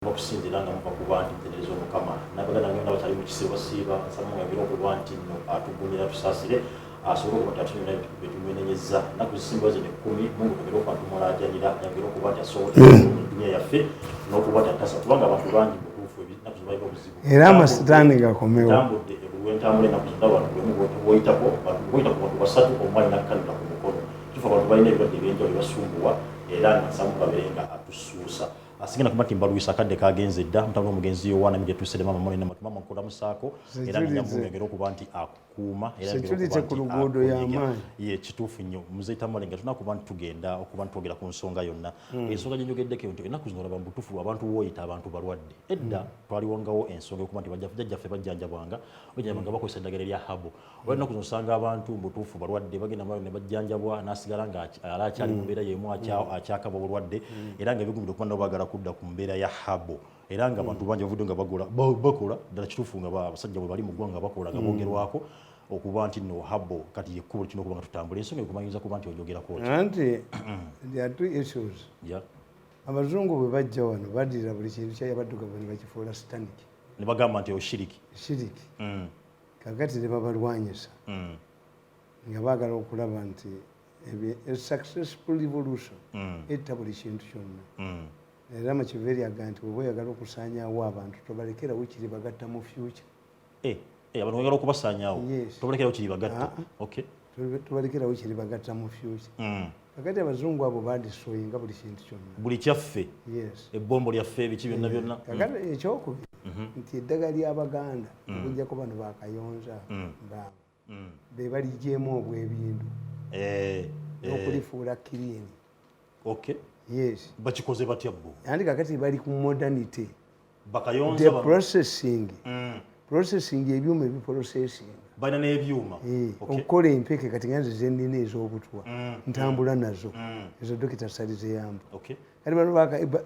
Okusinziira nga muva kuba nti mutendereza Omukama n'abaganda bange bonna abakyali mu kisiibo basiiba, nsaba mwongere okuba nti nno atugumira atusaasire asobole okuba nti atunyonyola bye tumwenenyezza. Ennaku zisimba zino 10, Mungu twongere okuba tumulaajanira ayongere okuba nti asobola mu duniya yaffe n'okuba nti atasa, kubanga abantu bangi mutuufu ennaku zino balina obuzibu. Era amasitaani gakomewo. Ntambudde ebuli wentambula ennaku zino, abantu buli omu woyitako, woyita ku bantu basatu, omu alina cannula ku mukono. Kituufu, abantu balina ebirwadde ebyenjawulo ebasumbuwa, era nga nsaba babeere nga atusuusa. Asigenda kuba nti mbalwisa, akadde kagenze dda. Mutabani omugenzi Yowaana Media tusere mama mone namatu mama nkulamusaako era nga nyamwongere okuba nti akukuuma era Security ku luguudo y'amaanyi. Ye kituufu nnyo, Muzeyi Tamale, nga tunakuba nti tugenda okuba nti twogera ku nsonga yonna, ensonga gye njogeddeko nti ennaku zino olaba mu butuufu abantu wooyita abantu balwadde. Edda twaliwongawo ensonga okuba nti bajjajjaffe bajjanjabwanga bakozesa eddagala erya herbal. Oba ennaku zino osanga abantu mu butuufu balwadde, bagenda mu ne bajjanjabwa, n'asigala nga ala akyali mu mbeera y'emu, akyakaba obulwadde, era nga ebigumira okuba nabo baagala kudda ku mbeera ya herbal, era nga abantu bangi bavudde nga bagola bakola ddala kituufu nga abasajja bwe bali mu ggwanga bakola nga boogerwako okuba nti no herbal kati yekkubo kino okuba nga tutambula. Ensonga ekumayinza kuba nti ojogerako ki? Anti there are two issues. Abazungu bwe bajja wano, baddira buli kintu kyayabaddugavu ne bakifuula satanic. Ne bagamba nti oshiriki. Shiriki. Kakati ne babalwanyisa nga baagala okulaba nti a successful revolution etta buli kintu kyonna. Era Machiavelli agamba nti bw'oba oyagala okusaanyaawo abantu, tobalekerawo kiri bagatta mu future. Eh, eh, abantu bagala okubasaanyaawo. Yes. Tobalekerawo kiri bagatta. Ah, ah. Tobalekerawo kiri bagatta mu future. Kakati abazungu abo badestroyinga buli kintu kyonna. Buli kyaffe. Yes. Ebbombo lyaffe, ebiki byonna byonna. Kakati ekyokubiri nti eddagala ly'Abaganda, okujjako bano bakayonza baabo be baligyemu obwebindu n'okulifuula clean. Yes. Bakikoze batya bo? Anti kakati bali ku modernity. Bakayonza The bano. processing, processing, ebyuma ebiprocessing. Balina n'ebyuma. Okukola empeke. Kati nga nze zenina ez'obutwa, ntambula nazo, ezo Dokita Sali zeyamba. Kati bano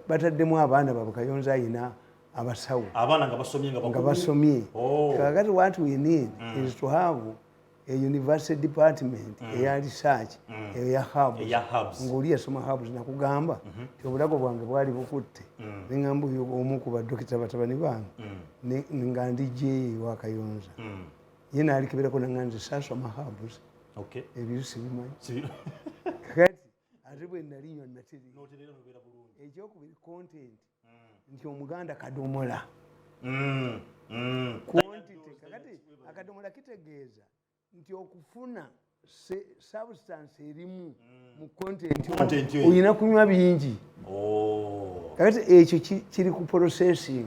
bataddemu abaana babwe. Kayonza ayina abasawo. Abaana nga basomye nga nga bakugu. basomye. Oh. Kakati what we need is to have a university department eya research, eya herbs. Eya herbs. Ng'oli yasoma herbs, nakugamba nti obulago bwange bwali bukutte, neŋŋamba oyo omu ku badokita batabani bange, nga ndijjeeyo ewa Kayonza, ye naalikeberako, naŋŋamba nze saasoma herbs, ebyo sibimanyi. Kakati ate bwe nali nywa nateri. N'oterera n'obeera bulungi. Ekyokubiri, content, nti Omuganda kadomola. Quantity. Kakati akadomola kitegeeza nti okufuna substance erimu mu content, Content eyo. olina kunywa bingi. Oh. Kakati ekyo kiri ku processing,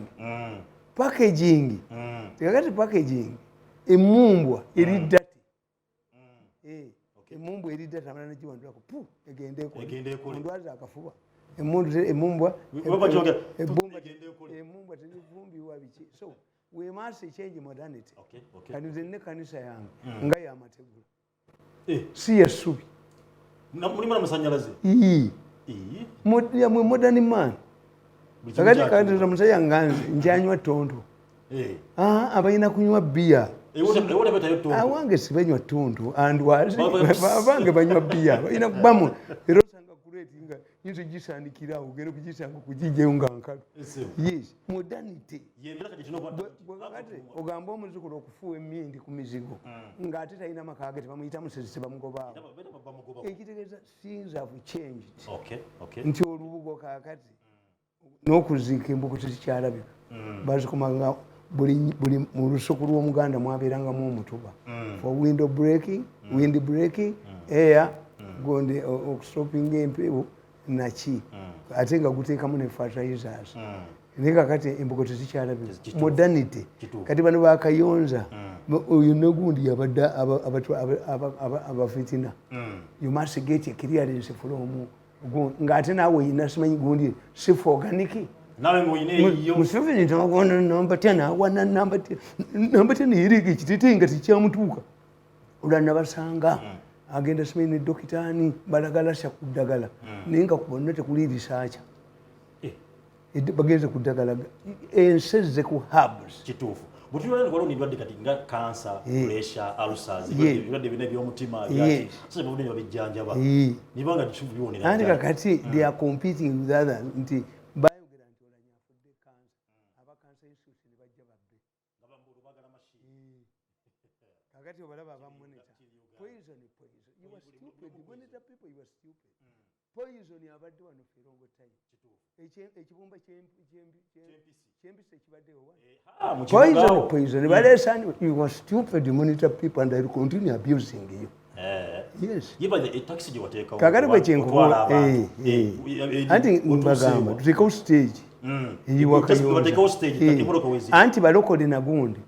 packaging. Kakati packaging, emumbwa eri dirty. Emumbwa eri dirty, amala negiwandulako pu egende ekole. Egende ekole. Ondwaza akafuba. Emundu emumbwa Bwe bakyogera, ebbumba egende ekole. Emumbwa tezivumbibwa biki, so we must change modernity. Okay. Kati nze nina ekkanisa yange nga yamategula, si yessubi. Mulimu n'amasannyalaze. Ii. Ii. Mwe modern man. Buli kimu Kakati kyakyuka. kati omusajja nga nze nkyanywa tonto. Ah, abalina kunywa bbiya. Ewo tebetayo tonto. Awange sibanywa tonto, andwaze. Ba- Abange banywa bbiya, balina kubamu, era osanga crate nga nyinza ogisaanikirawo, ogenda okugisanga okugijjayo nga nkalu. Ese. Yes, modernity. Ye mbeera kati kirina okuba- Bwe kakati ogamba omuzukulu okufuuwa emindi ku mizigo ng'ate talina maka ge, tebamuyita musezi, tebamugobaawo. Beera bamugoba. Ekitegeeza things have changed. Okay. Nti olubugo kaakati n'okuziika embugo tezikyalabika, bazikomanga buli mu lusuku lw'Omuganda mwabeerangamu omutuba for window breaking, wind breaking, air gonde okustopinga empewo naki, ate nga guteekamu ne fertilizers. Naye kakati embugo tezikyalabika. Kituufu. Modernity. Kituufu. Kati bano bakayonza, oyo negundi yabadde abafitina. You must get a clearance from ng'ate naawe oyina simanyi gundi sifa organic. Nawe ng'olina eyiyo. Museveni tawana namba 10, awana namba 10, namba 10 yereka ekitete nga tekyamutuuka. Olwa nabasanga agenda simanyi ne dokitaani balagalasya ku ddagala, naye nga ku bonna tekuli research. Bagenze ku ddagala, ensezze ku herbs. Kituufu, bwetulwala waliwo n'endwadde kati nga kansa, pressure, ulcers, ebirwadde bina ebyomutima, so bavudde ne babijjanjaba nibanga kituufu biwonera Anti ddala. Kakati they are competing with others, nti bayogera nti Olanya afudde kansa. Aba Cancer Institute ne bajja babbe. Nga bambulu baagala machine. Kakati obalaba aba Monitor. Kiri Uganda. Poison, poison, you are stupid. Buli Monitor people, you are stupid. Poison abadde wano for a long time. Ekibumba Ky'empisi. Kyempisi ekibaddewo wano. Ha, mu kibuga Poison, awo. poison baleesa. You are stupid, Monitor people, and I will continue abusing you. Yes. Ye by the taxi gye wateekawo. Kakati bwe otwala kyenkuba abantu. Anti Otuuseewo. mbagamba tuteekewo stage eyiwa Kayonza. Bateekewo stage, emmotoka weeziri. Anti balokole nagundi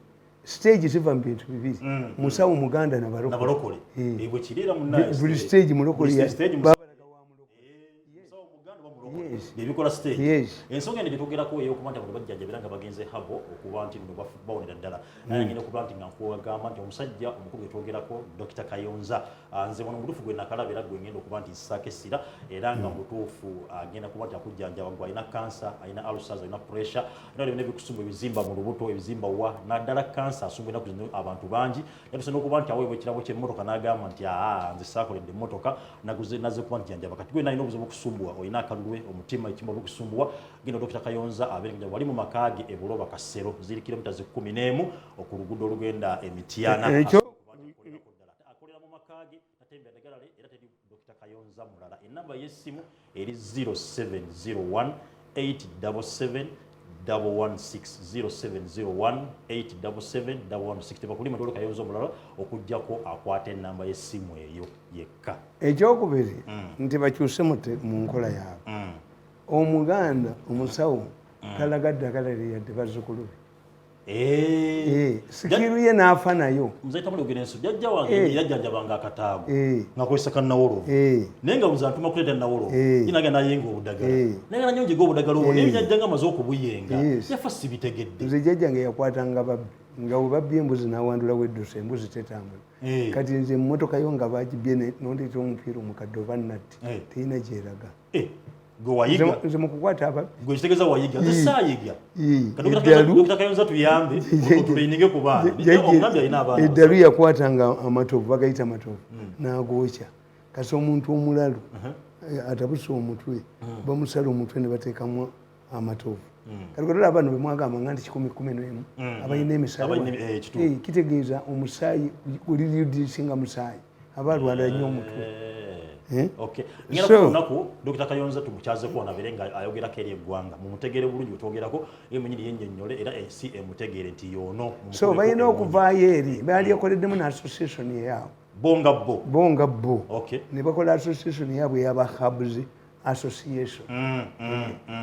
stage ziva mu bintu bibiri, musawo muganda nabalokole. Nabalokole. Bwe kiri era munnaye. Buli stage mulokole. Buli stage Babalaga wa mulokole. Musawo muganda oba mulokole. Yes. Byebikola stage. Yes. Ensonga eno gyetwogerako ey'okuba nti abantu bajjanjabira nga bagenze habo okuba nti nno bawonera ddala, naye ngenda okuba nti nga nkugamba nti omusajja omukulu gwetwogerako, Dr Kayonza, nze wano mubutuufu gwe nakalaba era gwe ngenda okuba nti nsaako essira, era nga mubutuufu agenda kuba nti akujjanjaba gwe alina kansa, alina ulcers, alina pressure, era byonna ebikusumba, ebizimba mu lubuto, ebizimba wa, naddala kansa asumba ennaku zino abantu bangi. Yatuse n'okuba nti aweebwa ekirabo ky'emmotoka n'agamba nti aa, nze saakoledde emmotoka, naguze naze kuba nti janjaba. Kati gwe nalina obuzibu okusumbuwa, olina akalulwe, omutima, ekimba okusumbuwa, genda Dr Kayonza abeere nga wali mu maka ge e Buloba Kasero, ziri kilomita 11 ku luguudo olugenda Emityana. Ekyo- Asobola okuba nti akolerako ddala. Akolera mu maka ge, tatembera ddagala lye, era teri Dr Kayonza mulala. Enamba y'essimu eri 0701 877 116, 0701 877 116. Tebakulima Dr Kayonza omulala okugjako akwata enamba y'essimu eyo yekka. Ekyokubiri nti bakyuse mu nkola yaabwe. Omuganda omusawo talaga ddagala lye yadde bazzukulu be. Skill ye n'afa nayo. Muzeyi Tamale, ogenda enso jjajja wange yajjanjabanga akataago ng'akozesa kannawolovu, naye nga buza ntuma kuleeta nawolovu, ye nagenda nayenga obudagala, naye nga nanyonjega obudagala obwo, naye jjajja nga amaze okubuyenga yafa sibitegedde. Nze jjajjange yakwatanga babbi, nga bwe babbye embuzi n'awandulawo eddusa, embuzi tetambula. Kati nze emmotoka yo nga bagibye nondeeta omupiira omukadde oba natti, terina gyeraga. Gwe wayiga. Nze mu kukwata ababbi. Gwe kitegeeza wayiga, nze saayiga. Kati Eddalu. Dr. Kayonza tuyambe otuleininge ku baana. Omugambye alina abaana. Eddalu yakwatanga amatovu, bagayita matovu, n'agookya. Kasi omuntu omulalu atabuse omutwe, bamusala omutwe ne bateekamu amatovu. Kati kotolaba bano bemwagambanga nti 111 abalina emisala. Abalina kituufu. Kitegeeza omusaayi guli reducinga musaayi, aba alwala nnyo omutwe. Eh? Okay. Ngenda ku lunaku Dr. Kayonza tumukyazeko wano abeere nga ayogerako eri eggwanga. Mumutegeere bulungi bwe ye mwennyini yennyonnyole era ensi emutegeere nti y'ono. So mumukuleko balina emmundu. Okuvaayo eri balyekoleddemu n'association yaabwe. Bo nga bo. Bo nga bo ne bakola association yaabwe eyaba Herbs Association,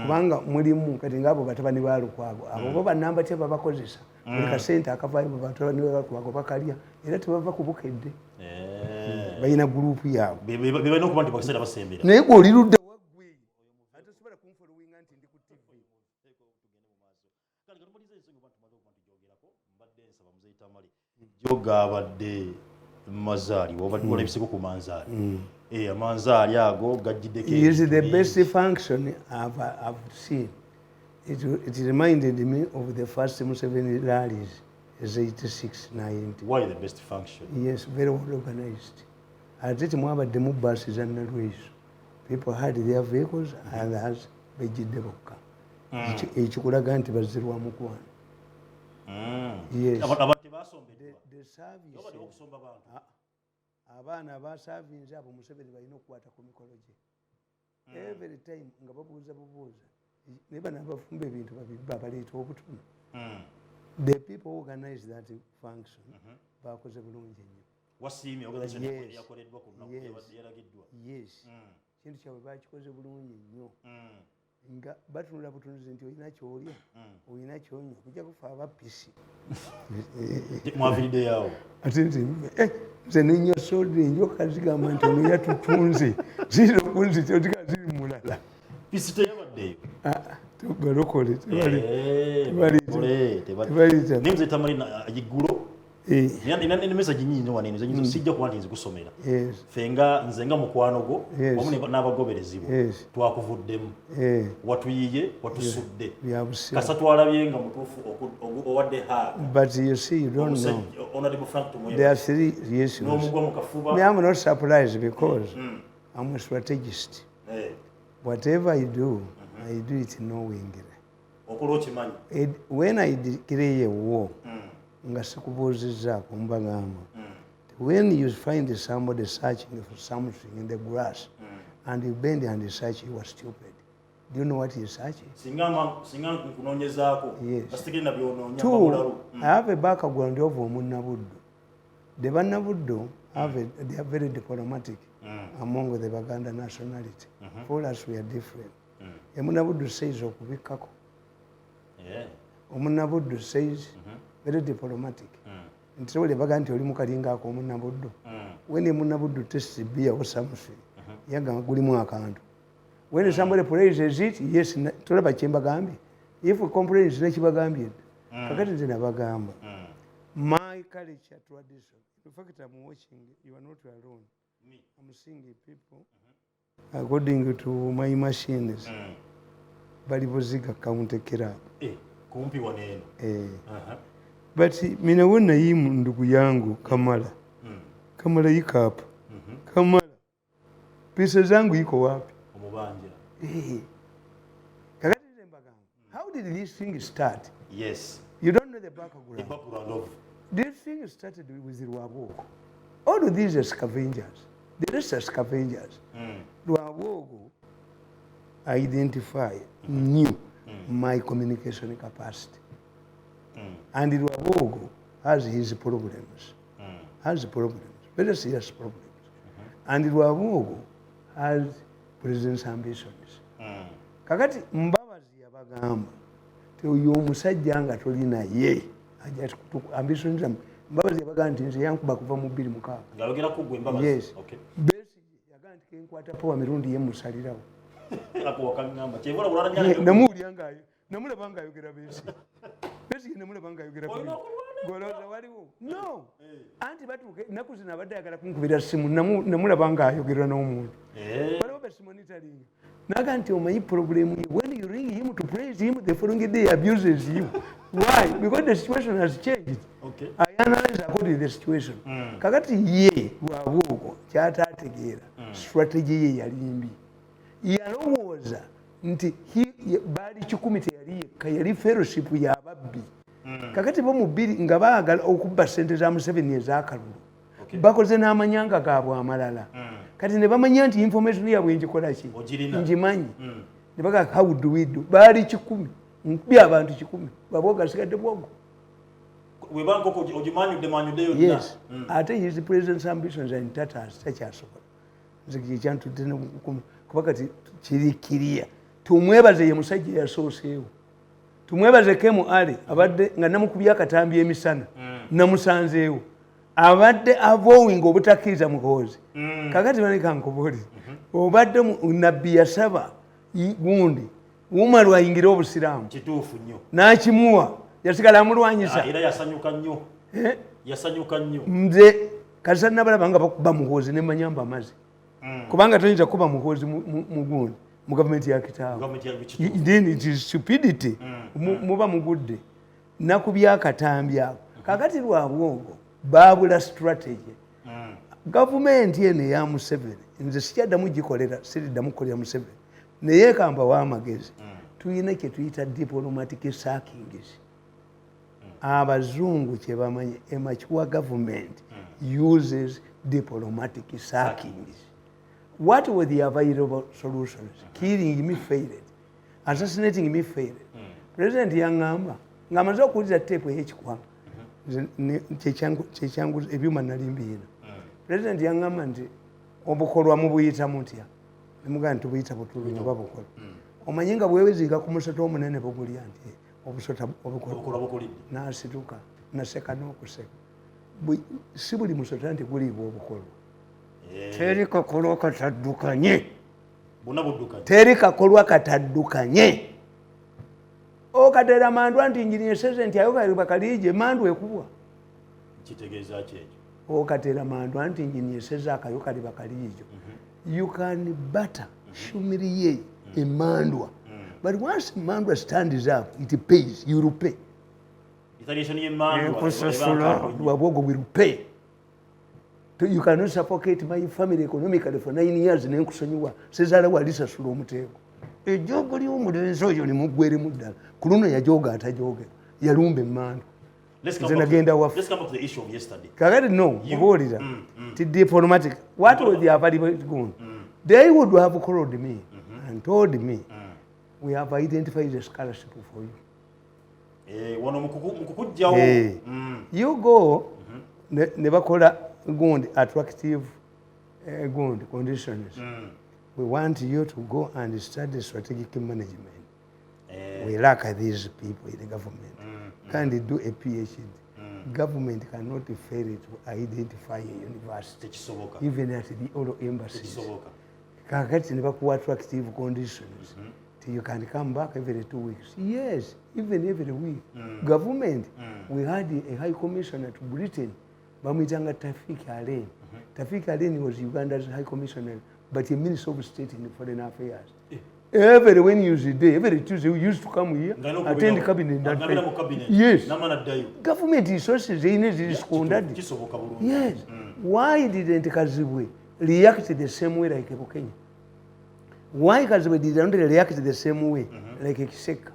kubanga mulimu kati ngaabo batabani ba Lukwago, abo bo banamba tya babakozesa buli kasente akavaayo, bo batabani ba Lukwago bakalya era tebava ku Bukedde. Balina gurupu yaabwe. Be balina okuba nti bakaseera basembera. Naye gwe oli ludda waggwe ate osobola kunfollowinga nti ndi ku TV. Kale katumalize ensonga oba tumaze okuba ntugyogerako, mbadde nsaba Muzeyi Tamale, gyo gaabadde mazaali obadde olabiseko ku manzaali. Amanzaali ago gajjiddeko Is the ebintu bingi. Best function I've seen. It reminded me of the first Museveni rallies, 86, 90. Why the best function? Yes, very well organized. Ate temwabaddemu baasi za Nalweso. People had their vehicles, others bejjidde bokka. Ekikulaga nti bazzirwa mukwano. Yes. Abantu tebasombeddwa. The services, Babadde okusomba bantu. Abaana abasavinze abo Museveni balina okukwata ku mikolo gye. Every time nga babuuza bubuuza, naye bano abafumba ebintu babibba baleeta obutono. The people who organize that function bakoze bulungi nnyo. Wasiimye organization Yes. yakoleddwa ku lunaku Yes. yalagiddwa. Yes, kintu kyabwe bakikoze bulungi nnyo, nga batunula butunuzi nti olina kyolya, olina kyonywa, kujja kufa abapisi. Mwaviriddeyo. Ate nti nze nenywa soda, enjoka zigamba nti ono yatutunze, ziyina okunzita otika ziri mulala. Pisi teyabaddeyo. Ah, balokole tebaliita. Naye Muzeyi Tamale, iggulo nina message nyingi wano eno zenyinza sijja kuba nti nzikusomera. Ffe nga nze nga mukwano gwo wamu n'abagoberezi bo twakuvuddemu, watuyiye, watusudde. Bya busiru. Kasa twalabye nga mutuufu owadde haaga. But you see, you don't know. Honorable Frank Tumwebaze. There are three issues. N'omugwa mu kafuba. Me, I'm not surprised because I'm a strategist. Whatever I do, I do it knowingly. Okola okimanyi. When I declare a war, nga sikubuuzizzaako, mbagamba, when you find somebody searching for something in the grass and you bend and search, you are stupid. Do you know what he is searching? Singa nkunoonyezaako, Yes. basigenda byonoonya. Two, Mabulalu. I have a background of Omunnabuddu. The Bannabuddu they are very diplomatic among the Baganda nationality. For us, we are different. Omunnabuddu says okubikkako. Omunnabuddu says very diplomatic. Nti wole baga nti oli mukalinga ako omunnabuddu. When omunnabuddu tastes beer or something, yagamba gulimu akantu. When somebody praises it, yes, tolaba kye mbagambye. If complains, nekibagambye dda. Kakati nze nabagamba. My culture tradition. In fact, I'm watching, you are not alone. Me. I'm seeing people, according to my machines, bali Buziga County Club. Eh, kumpi wano eno. Eh. Aha. But minaona hii ndugu yangu Kamala. Kamala iko hapa. Kamala, pesa zangu iko wapi? Omubanja. Eh. Kakati nze mbagamba, how did this thing start? Yes. You don't know the background. The background of This thing started with Rwabwogo. All of these are scavengers. The rest are scavengers. Rwabwogo identify, knew my communication capacity. And Rwabwogo has his problems. Has problems, very serious problems. And Rwabwogo has president's ambitions. Kakati Mbabazi yabagamba ti oyo omusajja nga toli naye ajja ambitions zammwe. Mbabazi yabagamba nti nze yankuba kuva mu 2006. Ng'ayogera ku ggwe Mbabazi. Yes. Okay. Besigye yagamba nti kenkwata power mirundi ye musalirawo. Ako wakaŋŋamba. Kyeva olaba olwala. Namuwulira ngaayo, namulaba ngaayogera Besigye. Besigye namulaba ngaayogera. Olina okulwana. Golowooza waliwo no anti batuuka ennaku zino abadde ayagala kunkubira simu, namulaba ngaayogera n'omuntu. Waliwo basimonitoring naga nti omanyi problem ye, when you ring him to praise him, the following day he abuses you. Why? Because the situation has changed. Okay. I analyze according to the situation. Kakati ye Rwabwogo kyataategeera, strategy ye yali mbi. Yalowooza nti baali 100, teyali yekka, yali fellowship y'ababbi. Kakati bo mu bbiri nga baagala okubba sente za Museveni ez'akalulu, bakoze n'amanyanga gaabwe amalala. Kati ne bamanya nti information yabwe ngikola ki? Ogirina. Ngimanyi. Ne baga, how do we do? Baali 100, nkubi abantu 100, Rwabwogo asigadde bwogo. Weba nkoko ogimanyudde manyudde yonna. Yes. Ate his president's ambitions and tatas takyasobola. Nze kyekyantudde kuba kati kiri kiriya. Tumwebaze ye musajja yasooseewo. Tumwebaze Kemu Ali abadde nga namukubye akatambi emisana, namusanzeewo. Abadde avowing obutakkiriza Muhoozi. Kakati banika nkubuulire. Obadde nabbi yasaba gundi Umaru ayingire obusiraamu. Kituufu nnyo. N'akimuwa, yasigala amulwanyisa. Ah, era yasanyuka nnyo. Eh? Yasanyuka nnyo. Nze kasita nabalaba nga bakuba Muhoozi ne manya amazzi, kubanga toyinza kuba Muhoozi mu gundi mu gavumenti ya kitaawe. Gavumenti ya kituufu. Then it is stupidity. Muba mugudde nakubya akatambi ako. Kakati Rwabwogo babula strategy. Gavumenti eno eya Museveni nze sikyaddamu gikolera, siriddamu kukolera Museveni, naye kamba w'amagezi, tulina kye tuyita diplomatic sackings. Abazungu kye bamanyi, a mature government uses diplomatic sackings. What were the available solutions? Killing me failed, assassinating me failed. President yaŋŋamba ng'amaze okuwuliza teepu ey'ekikwanga. Nze kyekyangu ebyuma nali mbiina. President yaŋŋamba nti obukolwa mubuyita mutya? Nemugamba nti tubuyita butulunya oba bukolwa. Omanyi nga bweweziika ku musota omunene bugulya nti obusota obukolwa. Obukolwa bukulidde. Nasituka naseka n'okuseka. Si buli musota nti guliibwa obukolwa. Teri kakolwa kataddukanye. Bonna buddukanye. Teri kakolwa kataddukanye. Okateera mandwa nti njini eseze nti ayo bakaliije mandu ekubwa. Kitegeeza ki ekyo? Okateera mandwa nti njini eseze akayo kali bakaliijo. You can butter humiliate emandwa, but once emandwa stands up, it pays. You will pay. Retaliation y'emmandwa Ekusasula. eba nkambwe nnyo. Rwabwogo will pay. You cannot suffocate my family economically for 9 years nenkusonyiwa. Sezaala walisasula omuteeko. Ejjoogo ly'omulenzi oyo limuggweremu ddala. Ku luno yajooga atajoogerwa, yalumba emmandu. Nze nagenda waffe. Let's come back to the issue of yesterday. Kakati no, kubuulira ti diplomatic, what was the available gun? They would have called me and told me, "We have identified a scholarship for you." Eh, wano mu kukugjawo. Eh. You go ne bakola gundi attractive gundi conditions. "We want you to go and study strategic management." Eh, "We lack these people in the government. Can do a PhD." Government cannot fail to identify a university, Tekisoboka. even at the all embassies. Tekisoboka. Kakati ne bakuwa attractive conditions. Till you can come back every 2 weeks. Yes, even every week. Government, we had a high commissioner to Britain, bamuyitanga Tafik Alen. Tafik Alen was Uganda's high commissioner, but a minister of state in foreign affairs. Every Wednesday, every Tuesday, we used to come here, attend cabinet. And Ngabira mu cabinet. Yes. Namala ddayo. Government resources zirina ziri squandered. Kisoboka bulungi. Yes. Why didn't Kazibwe react the same way like Bukenya? Why Kazibwe did not react the same way like Kiseka?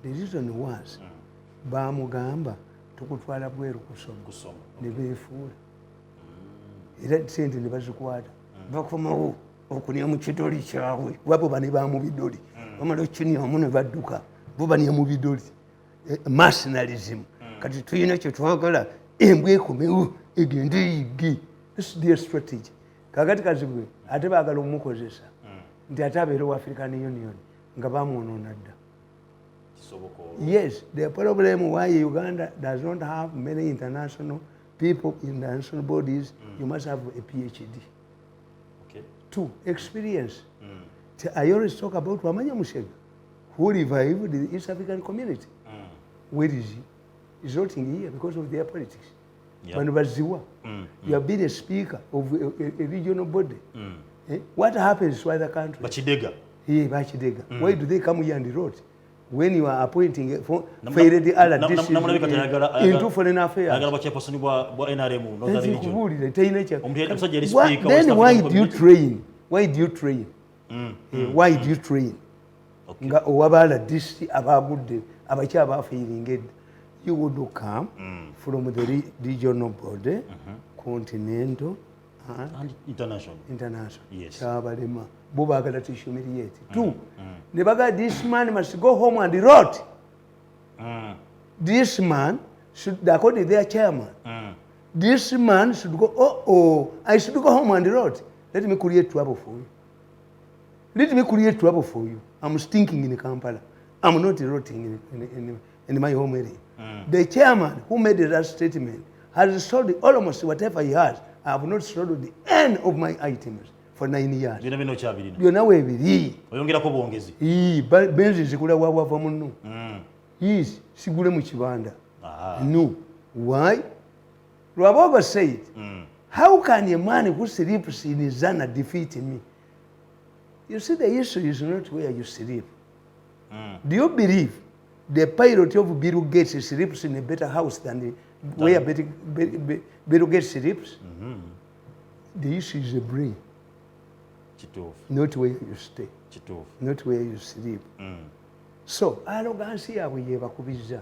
The reason was, bamugamba tukutwala bweru kusoma. Kusoma. Ne beefuula era sente ne bazikwata, bakomawo okunya mu kidoli kyabwe, wabo bane bamu bidoli, bamala okinyamu ne badduka, bo banya mu bidoli. Eh, mercenarism. Kati tulina kyetwagala, embwa ekomewo egende eyigge. This is their strategy. Kakati Kazibwe ate baagala omukozesa nti ate abeere wa African Union nga bamwonoona dda. Kisoboka olwo. Yes, the problem why Uganda does not have many international people in international bodies, you must have a PhD. Two, experience. I always talk about Wamanya Mushega, who revived the East African Community. Where is he? He's not in here because of their politics. Bano baziwa. You have been a speaker of a regional body. Eh? What happens to other countries? Bakidega. Here, Bakidega. Why do they come here and wrote? When you are appointing for failed RDC Namulabika into foreign affairs. Ayagala bwa chairperson bwa NRM Northern Region. Nkubuulire, terina kya- Omuntu yali omusajja yali speaker wa Then East why African do you Community. train? Why do you train? Eh, why do you train? Nga owa RDC abagudde abakya bafairinga edda. You would come from the regional body, continental and And international. International. Yes. Kyabalema. Bo baagala to humiliate. Two, ne bagaa this man must go home and rot. This man should, according to their chairman, this man should go, "Oh, I should go home and rot. Let me create trouble for you. Let me create trouble for you. I'm stinking in Kampala. I'm not rotting in my home area." The chairman who made that statement has sold almost whatever he has. I have not sold the end of my items for 9 years. Byonna byonna okyabirina. Byonna weebiri. Oyongerako bwongezi. Ii, benzi zigula wawava muno. Yes, sigule mu kibanda. No. Why? Rwabogo said, "How can a man who sleeps in Zana defeat me?" You see, the issue is not where you sleep. Do you believe the pilot of Bill Gates sleeps in a better house than where Bill Gates sleeps? The issue is the brain, Kituufu. Not where you stay, Kituufu. Not where you sleep. So arrogance yaabwe yebakubizza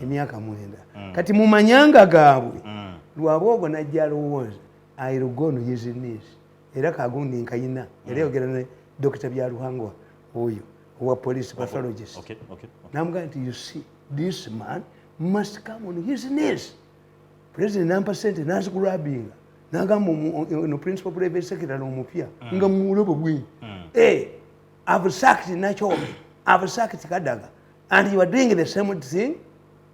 emyaka 9. Kati mu manyanga gaabwe, Lwabwogo najja alowooza airugono his knees, era kagundi nkayina era yogera ne Dr. Byaruhangwa oyo owa police pathologist. Namugamba nti, "You see, this man must come on his knees." President nampa sente nazikulabinga, nagamba ono principal private secretary omupya nga mulobo bwe, "Hey, I've sacked Nachomi, I've sacked Kadaga, and you are doing the same thing."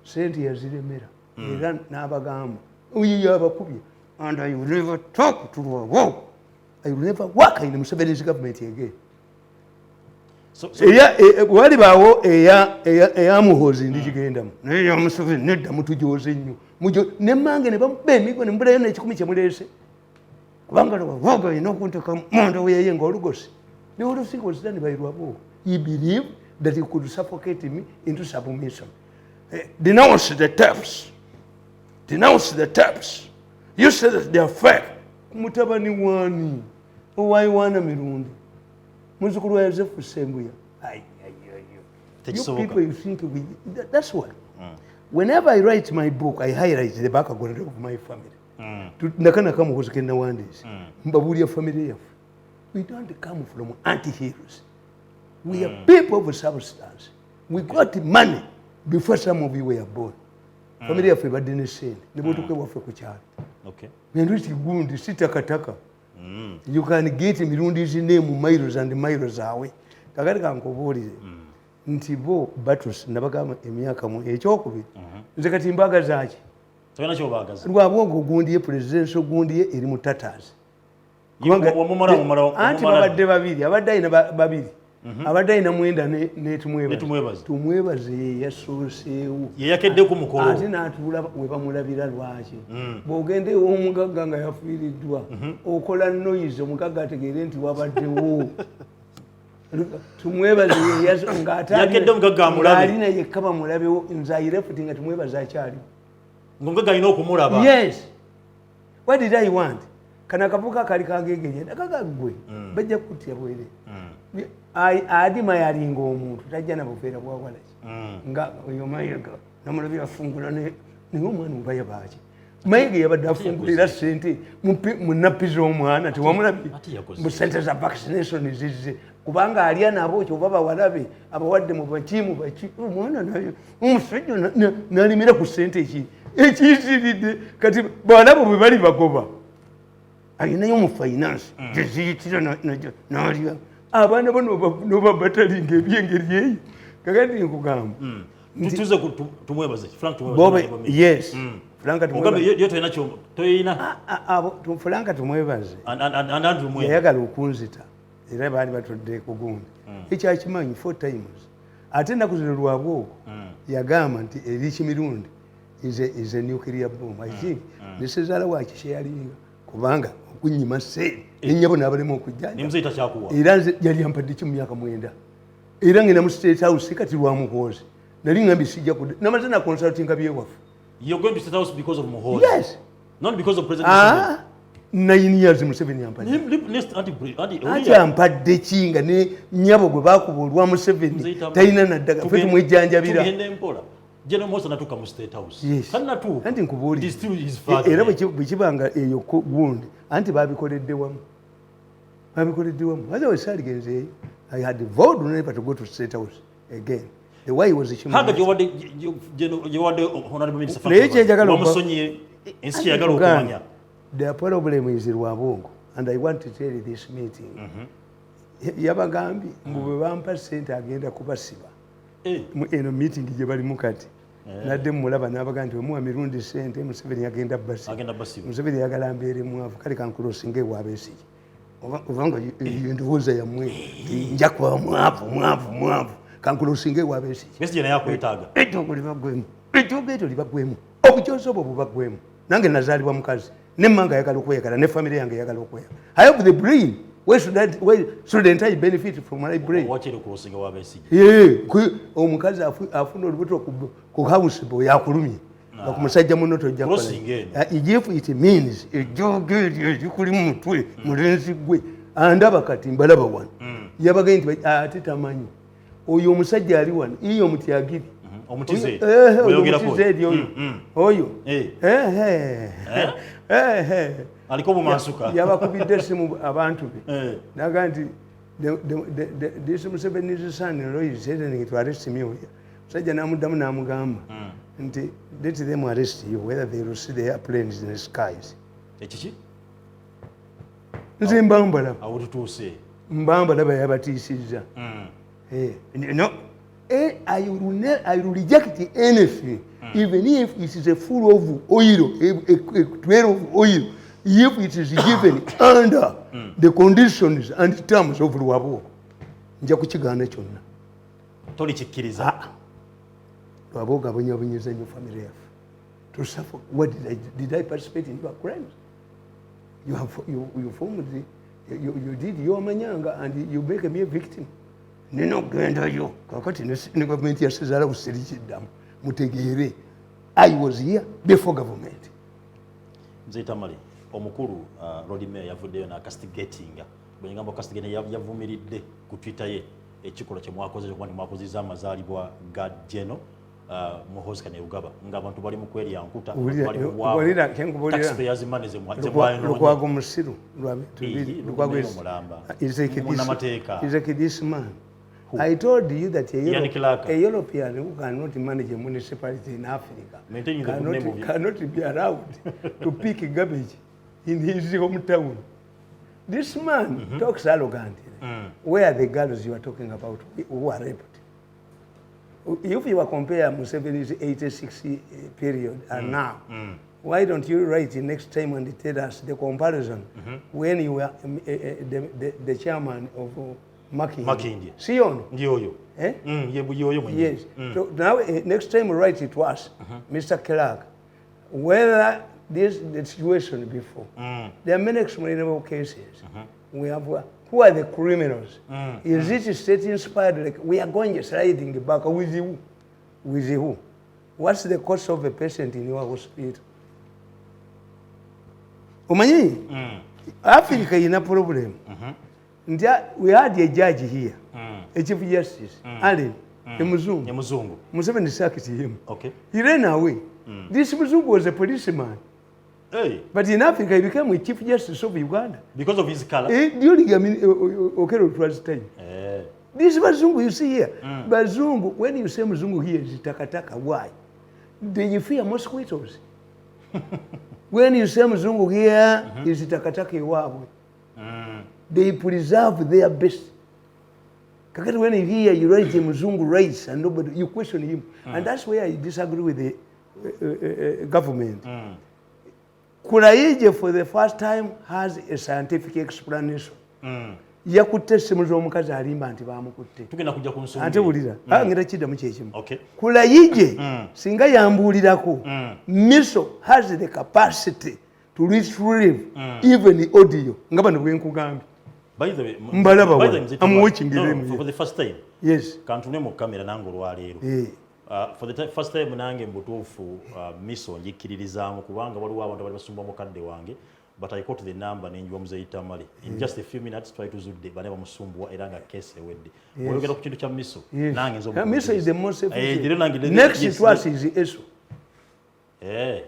Sente yaziremera era n'abagamba oyo yabakubye, "And I will never talk to Rwabo. I will never work in Museveni's government again." So, Walibaawo eya Muhozi ndikigendamu, naye eya Museveni nedda, mutujoze nnyo. Nemange ne bamuba emigo nembulayo nekikumi kyemuleese, kubanga Rwabogo alina okunteka munda weyeye nga olugosi. The whole thing was done by Rwabogo. He believed that he could suffocate me into submission. Eh, "Denounce the tapes. Denounce the tapes. You said that they are fake." Mutabani wani? Owaiwana mirundi. Muzzukulu wa Yosefu Ssembuya. Ai, ai, ai, ai. You Tekisoboka. people, you think we, that's why whenever I write my book, I highlight the background of my family. Ndakana kamukozi ke nawandiise, mbabuulya family yaffe. We don't come from anti-heroes. We are people of substance. We got money before some of you were born. Family yaffe ebadde ne sente ne bwotuka ewaffe ku kyalo. Enduti gundi si takataka. You can get Mirundi's name miles and miles away. Kakati kankubuulire nti bo batus nabagamba emyaka mu ekyokubiri, nze kati mbagazaaki? Tolina kyobagaza. Lwabwongo gundi ye presidential, gundi ye eri mu tatters. Wamumala. Anti babadde babiri, abadde alina babiri, abadde alina mwenda Ne netumwebaze. Tumwebaze. Tumwebaze ye yasooseewo. Ye yakedde ku mukolo. Ate n'atuula we bamulabira. Lwaki? Bw'ogenda ew'omugagga nga yafiiriddwa, okola noise, omugagga ategeere nti wabaddewo. Tumwebaze ng'ate Yakedde omugagga amulabe. Ng'alina yekka bamulabewo. Nze I left nga Tumwebaze akyaliwo. Ng'omugagga alina okumulaba. Yes. What did I want? Kano akavuka kali kagegerya nakagaggwe, bajja kutya bwere. Adima yalinga omuntu tajja na buveera bwawalaki nga oyo Mayiga namulabye afungula, naye omwana oba yabaaki? Mayiga yabadde afungulira sente mu nappi z'omwana, tewamulabye? Ate yakoze. Mu sente za vaccination zizze kubanga alya nabo, kyova bawalabe abawadde mu baki mu baki. Omwana naye omusajja nalimira ku sente eki ekiyitiridde. Kati bawalabo bwe bali bagoba alinayo mu finance gyeziyitira nalya abaana bo nobabatalinga ebyengeri eyo. Kakati nkugamba Tuze ku Tumwebaze, Frank Tumwebaze. Bobe. Honorable. Yes, Frank Ogambe Tumwebaze. Yo tolina kyo toyina. Abo Frank Tumwebaze And Andrew Mwenda. yayagala okunzita, era baali batudde ku gundi ekyakimanyi four times. Ate ennaku zino lwabwogo yagamba nti eriki Mirundi is a nuclear bomb. I think nesezaala wakisheyalinga kubanga okunyima sente nenyabo nabalema okujjanja. Ne muzeeyi takyakuwa. Era nze yali ampadde ki mu myaka 9? Era ngenda mu State House kati lwamuhoozi nali ngambye sijja kudda, namaze na consultinga byewaffe. You're going to State House because of Muhoozi? Yes. Not because of President Museveni? Ah, 9 years Museveni ampadde. Anti Anti ampadde ki nga ne nyabo gwe bakuba olwa Museveni talina naddagala, ffe tumwejjanjabira. Tugende mpola. General Muhoozi natuuka mu State House. Yes. Tanatuuka. Anti nkubuulire. It is still his father. Era bwe kibanga eyo gundi, anti babikoledde wamu, babikoledde wamu. Otherwise saaligenzeeyo. I had vowed never to go to State House again. The why was Haga gyowadde Honorable Minister Frank Naye kyenjagala wamusonyiye, ensi kyeyagala okumanya. The problem is Rwabongo, and I want to tell you this meeting. Yabagambye mbu bwe bampa sente agenda kubasiba. Eno meeting gye balimu kati. Nadde mulaba n'abaga nti wemuwa Mirundi sente, Museveni agenda basiba. Agenda basiba. Museveni yagala mbeere mwavu, kale kankulosinga ewa Besigye. Obanga endowooza yammwe nja kuba mwavu mwavu mwavu, kankulosinga ewa Besigye. Besigye naye akwetaaga. Ejjoogo libaggwemu, ejjoogo eryo libaggwemu, obujoozi obwo bubaggwemu. Nange nazaalibwa mukazi, nemmanga ayagala okweyagala, ne famire yange eyagala okweyagala. I have the brain. Why shouldn't I benefit from my brain? Wakiri okulosinga wa Besigye. Ye, omukazi afuna olubuto ku house boy akulumye nga ku musajja muno tojja kukola. Crossing eno. Ah, if it means ejjoogo eryo erikuli mu mutwe mulenzi gwe andaba kati mbalaba wano, yabagaye nti ate tamanyi oyo omusajja ali wano iyo omutyagiri. Omutize. Oyo Weyogerako. omutize eri oyo. Oyo. Eh. Ehe. Aliko obumansuka. Yabakubidde esimu abantu be. Naga nti this Museveni's son in law is threatening to arrest me here. Musajja n'amuddamu n'amugamba nti let them arrest you, whether they will see the airplanes in the skies. Ekiki? Nze mbambalaba. Awo tutuuse. Mbambalaba yabatiisizza. No. I will reject anything, even if it is a full of oil, a trail of oil, if it is given under the conditions and terms of Rwabwogo. Nja kukigaana kyonna. Tolikikkiriza. Ah, Rwabwogo abonyaabonyeza nnyo family yaffe. To suffer. What did I participate in your crimes? You have you formed the, you did your manyanga and you make me a victim. Nina okugendayo kakati ne gavumenti ya Sezaala busirikiddamu mutegeere. I was here before government. Mzee Tamale, omukulu Lord Mayor yavuddeyo n'acastigatinga Bwe ngamba Kastigene yavumiridde ku Twitter ye ekikolwa kye mwakoze okuba nti mwakozezza amazaalibwa ga General Muhoozi Kainerugaba ng'abantu bali mu kwerya nkuta, bali mu bwavu. Wulira, kyenkubuulira. Taxpayers money ze mwayonoonye. Lukwago musiru lwa bintu bibiri. Lukwago Mulamba. Is like this, Munnamateeka. Is like this man. I told you that Ian Clark. A European who cannot manage a municipality in Africa Maintaining the good name of it. cannot be allowed to pick garbage in his hometown. This man talks arrogantly. Where are the girls you are talking about who are raped? If you are compare Museveni's 86 period and now, why don't you write next time and tell us the comparison when you were the chairman of Makindye? Makindye. Sion. Ndi oyo. Eh? Ye yoyo mwenyewe. Yes. So now, next time write it to us, Mr. Clark, whether this the situation before. There are many explainable cases. We have, who are the criminals? Is it state inspired? Like we are going sliding back with you, with who? What's the cost of a patient in your hospital? Omanyi, Africa ina problem. Nti we had a judge here, a chief justice, Allen, a Muzungu. Ye muzungu. Museveni sacked him. He ran away. This Muzungu was a policeman. Hey, But in Africa, he became a chief justice of Uganda. Because of his color. Eh, during Okello Otua's time. Eh. This Bazungu you see here, Bazungu, when you say Mzungu here, is takataka. Why? They fear mosquitoes. When you say Mzungu here, is takataka iwabwe. They preserve their best. Kakati when you hear you write Mzungu writes and nobody, you question him. And that's where I disagree with the government. Kulayije for the first time has a scientific explanation. Yakutte essimu z'omukazi alimba nti bamukutte. Tugenda kujja ku nsonga Ate eyo. wulira, ngenda kiddamu kyekimu. Kulayije singa yambuulirako, miso has the capacity to retrieve even audio nga bano bwe nkugambye. By the way, Mbalaba by the way, wano. Mzee I'm Tamale, watching no, them here. for the first time. Yes. Kantune mu kamera nange olwaleero. Eh. For the first time nange mbutuufu miso njikkiririzaamu kubanga waliwo abantu abali basumba mukadde wange, but I caught the number nenjiwa Muzeeyi Tamale. In just a few minutes twali tuzudde bane bamusumbuwa era nga case ewedde. Oyogera ku kintu kya miso, nange nze Miso is the most Eh, efficient. leero nange Next to us is ESO. Eh.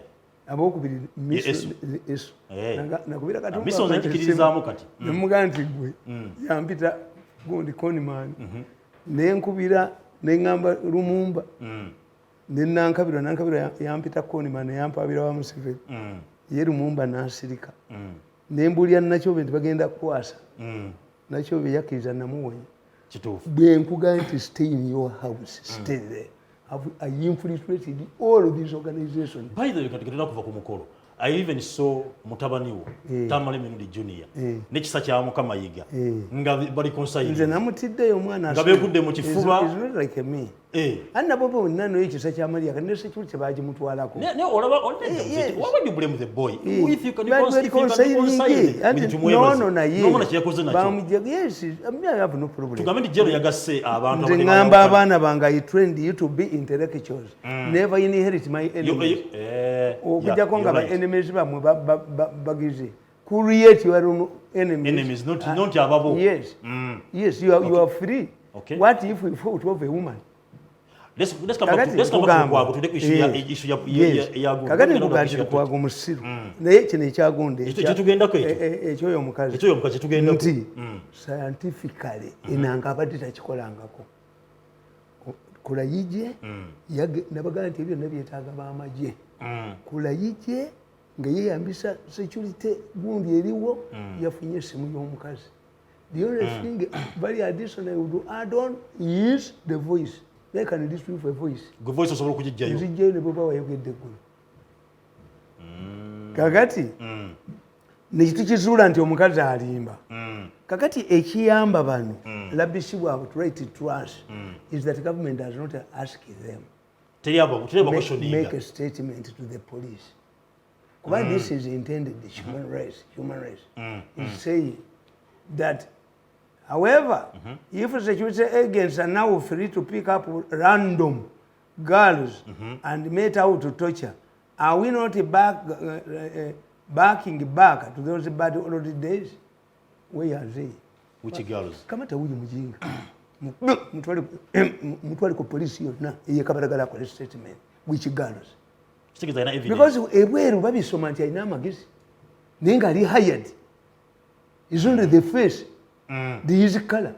Abokubiri miso. ESO. ESO. Eh. Nakubira Katumba. Miso nze njikkiririzaamu kati. Nemugamba nti gwe yampita gundi conman, nenkubira neŋŋamba Lumumba, nenankabirwa nankabirwa yampita conman, yampabira wa Museveni. Ye Lumumba nasirika. Nembulya Nakyobe nti bagenda kukwasa. Nakyobe yakkiriza, namuwonya. Kituufu. Bwe nkugamba nti stay in your house, stay there. I infiltrated all of these organizations. By the way, kati ketulina kuva ku mukolo, I even saw mutabani wo Tamale Mirundi Junior n'ekisa kya Mukama Yiga nga bali Nze consigning. Namutiddeyo omwana. Nga beegudde mu kifuba. Is not like me. Eh. Ani nabo bonna naye ekisa kya Maria kati ne security bagimutwalako. Ne olaba Yes. why would you blame the boy? If you can But reconcile anti with Tumwebaze. nono naye N'omwana kye yakoze nakyo. Yes, I mean, I have no problem. Tugambe nti jero yagasse abantu Nze abadde ŋŋamba bayawukana. Abaana bange, I trained you to be intellectuals, never inherit my enemies. Okujjako nga You're ba right. enemies bammwe bagize create your own enemies. Enemies, not ababo. Yes, you are free. Okay. What if we fought of a woman? Let's come back to let's come back to Lukwago, tudde ku issue ya issue ya gundi. Kakati Tugenda ku nkugaa nti issue ya Lukwago musiru, naye kino ekyagonda Ekyo kyetugendako ekyo. Ekyoyo omukazi Ekyoyo omukazi kyetugendako. Nti scientifically enanga abadde takikolangako. Kulayije nabagaa nti ebyo byonna byetaaga bamagye. Kulayije nga yeyambisa security gundi eriwo, yafunye esimu y'omukazi. The only thing very additional I would add on is the voice. They can retrieve a voice. Gwe voice osobola okugijjayo. Nzijjayo ne bweba wayogedde eggulo. Kakati nekitukizuula nti omukazi alimba. Kakati ekiyamba bano rubbish bwabwe to write to us is that government does not ask them Teri abo teri abo make questioning. A statement to the police, kuba this is intended human rights. Human rights is saying that, however, if security agents are now free to pick up random girls and mete out to torture, are we not backing back to those bad old days? Where are they? Which girls? Kamata wuyo mujinga. Mutwale ku polisi yonna eyekabalagala akole statement. Which girls? Kitegeeza alina evidence. Because ebweru babisoma nti alina amagezi, naye nga ali hired, is only the face, the his color.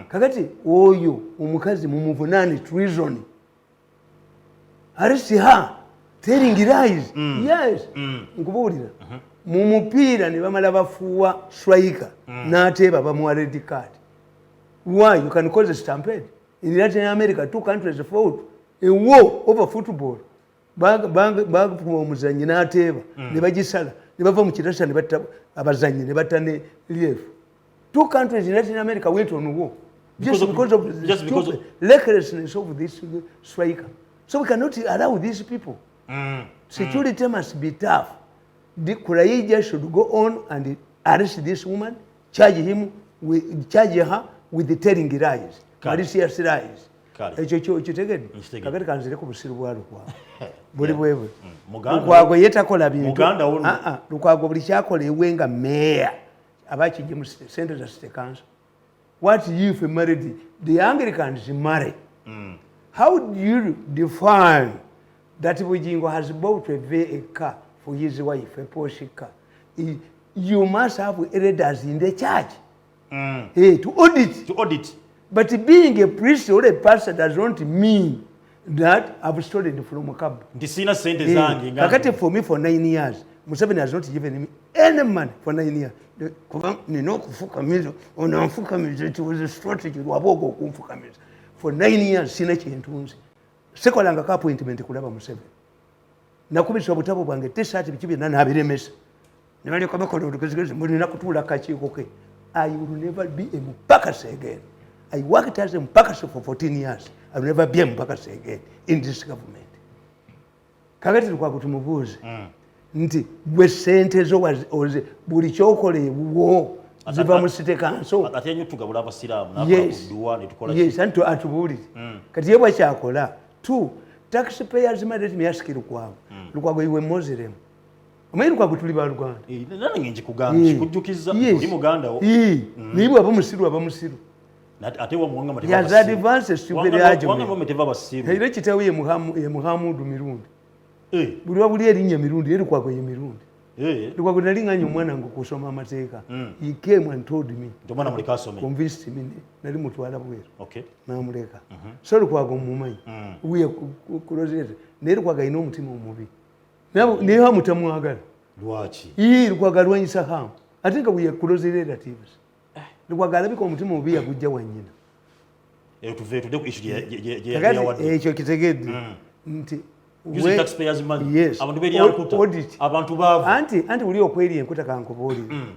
Kakati oyo omukazi mumuvunaani treason. Arrest her telling lies. Yes, nkubuulira, mu mupiira ne bamala bafuuwa striker n'ateeba, bamuwa red card. Why? You can cause a stampede. In Latin America, two countries fought a war over football. Bakuba omuzanyi n'ateeba, ne bagisala, ne bava mu kirasa ne batta abazanyi, ne batta ne lief. Two countries in Latin America went on war just because of the just because stupid recklessness of this striker. So we cannot allow these people. Security must be tough. The Kuraija should go on and arrest this woman, charge her with the telling lies, Kale. malicious lies. Kale. Ekyo kyo okitegedde? Nkitegedde. Kakati kanzire ku busiru bwa Lukwago buli bwebwe. Muganda Lukwago ye takola bintu. Muganda wo nno. Ah, ah, Lukwago buli kyakola ewe nga meeya aba akijje mu sente za city council. What if married the Anglicans marry? How do you define that Bujingo has bought a car for his wife, a Porsche car? You must have elders in the church, hey, to audit. To audit. But being a priest or a pastor does not mean that I've stolen from a cab. Nti sirina sente zange nga Kakati for me, for 9 years, Museveni has not given me any money for 9 years. Kuba nina okufukamiza ono anfukamiza, it was a strategy lwabooga okunfukamiza. For 9 years sina kyentunze, sikolangako appointment kulaba Museveni. Nakubisa obutabo bwange tesaati biki byonna nabiremesa, ne balyoka bakola olugezigezi mulina kutuula kakiiko ke. I will never be a mupakasi again. I worked as a mupakasi for 14 years. I will never be a mupakasi again in this government. Kakati Lukwago tumubuuze nti gwe sente zo buli kyokola ewuwo ziva mu city council? Ate nnyo tugabula abasiraamu nakola Yes. ku dduwa ne tukola. Yes, anti atubuulire kati ye bwakyakola. Two, taxpayers money. Let me ask Lukwago. Lukwago, iwe Muslim, omanyi Lukwago tuli baluganda. Eh, nange nkikugamba, kikujjukiza oli muganda wo. Naye bwaba musiru, aba musiru. Ate wamuwanga. He has advanced stupid argument. Teva basiru. Era kitaawe ye Muhamudu Mirundi. Eh, buli wabuli erinnya Mirundi, ye Lukwago ye Mirundi. Eh. Lukwago nali nganya omwana wange okusoma amateeka. He came and told me, Nti omwana muleke asome. convinced me, nali mutwala bweru. Namuleka. So Lukwago mumanyi uye kulozere, naye Lukwago alina omutima omubi. Naye Hamu tamwagala. Lwaki? Ii, Lukwago alwanyisa Hamu ate nga we are close relatives. Lukwago alabika omutima omubi yagujja wanyina. Eyo tuve tudde ku issue gye Kakati yawadde. ekyo kitegedde nti Using taxpayers' money. Yes. Abantu berya nkuta. Audit. Abantu baavu. Anti buli okwerya enkuta, kankubuulire,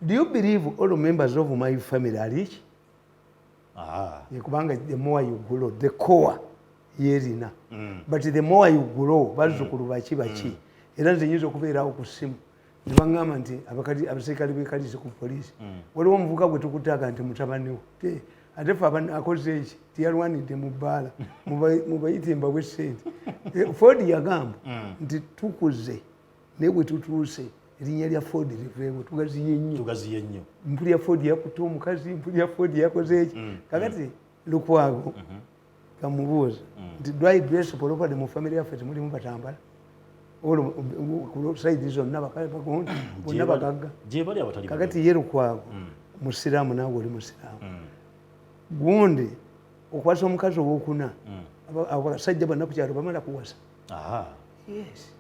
do you believe all members of my family are rich? Ah. Ye kubanga the more you grow, the core yerina, but the more you grow, bazzukulu baki baki. Era nze nyinza okubeerawo ku ssimu ne baŋŋamba nti abaserikale bekalise ku poliisi, waliwo omuvuka gwe tukutaaga nti mutabaniwo. Ate fe akoze eki, tiyalwanidde mu bbaala, mubayite mbawe sente. Eh, Ford yagamba nti tukuze, naye bwe tutuuse erinnya lya Ford liveewo, tugaziye nnyo. Tugaziye nnyo. Mpulya Ford yakutte omukazi, mpulya Ford yakoze eki. Kakati Lukwago kamubuuza nti do I dress properly? Mu family yaffe temulimu batambala, side zonna bagundi bonna bagagga. Gye bali abatali. Kakati ye Lukwago musiraamu, naawe oli musiraamu. Gundi okwasa omukazi owokuna, abasajja bonna ku kyalo bamala kuwasa. Aha. Yes,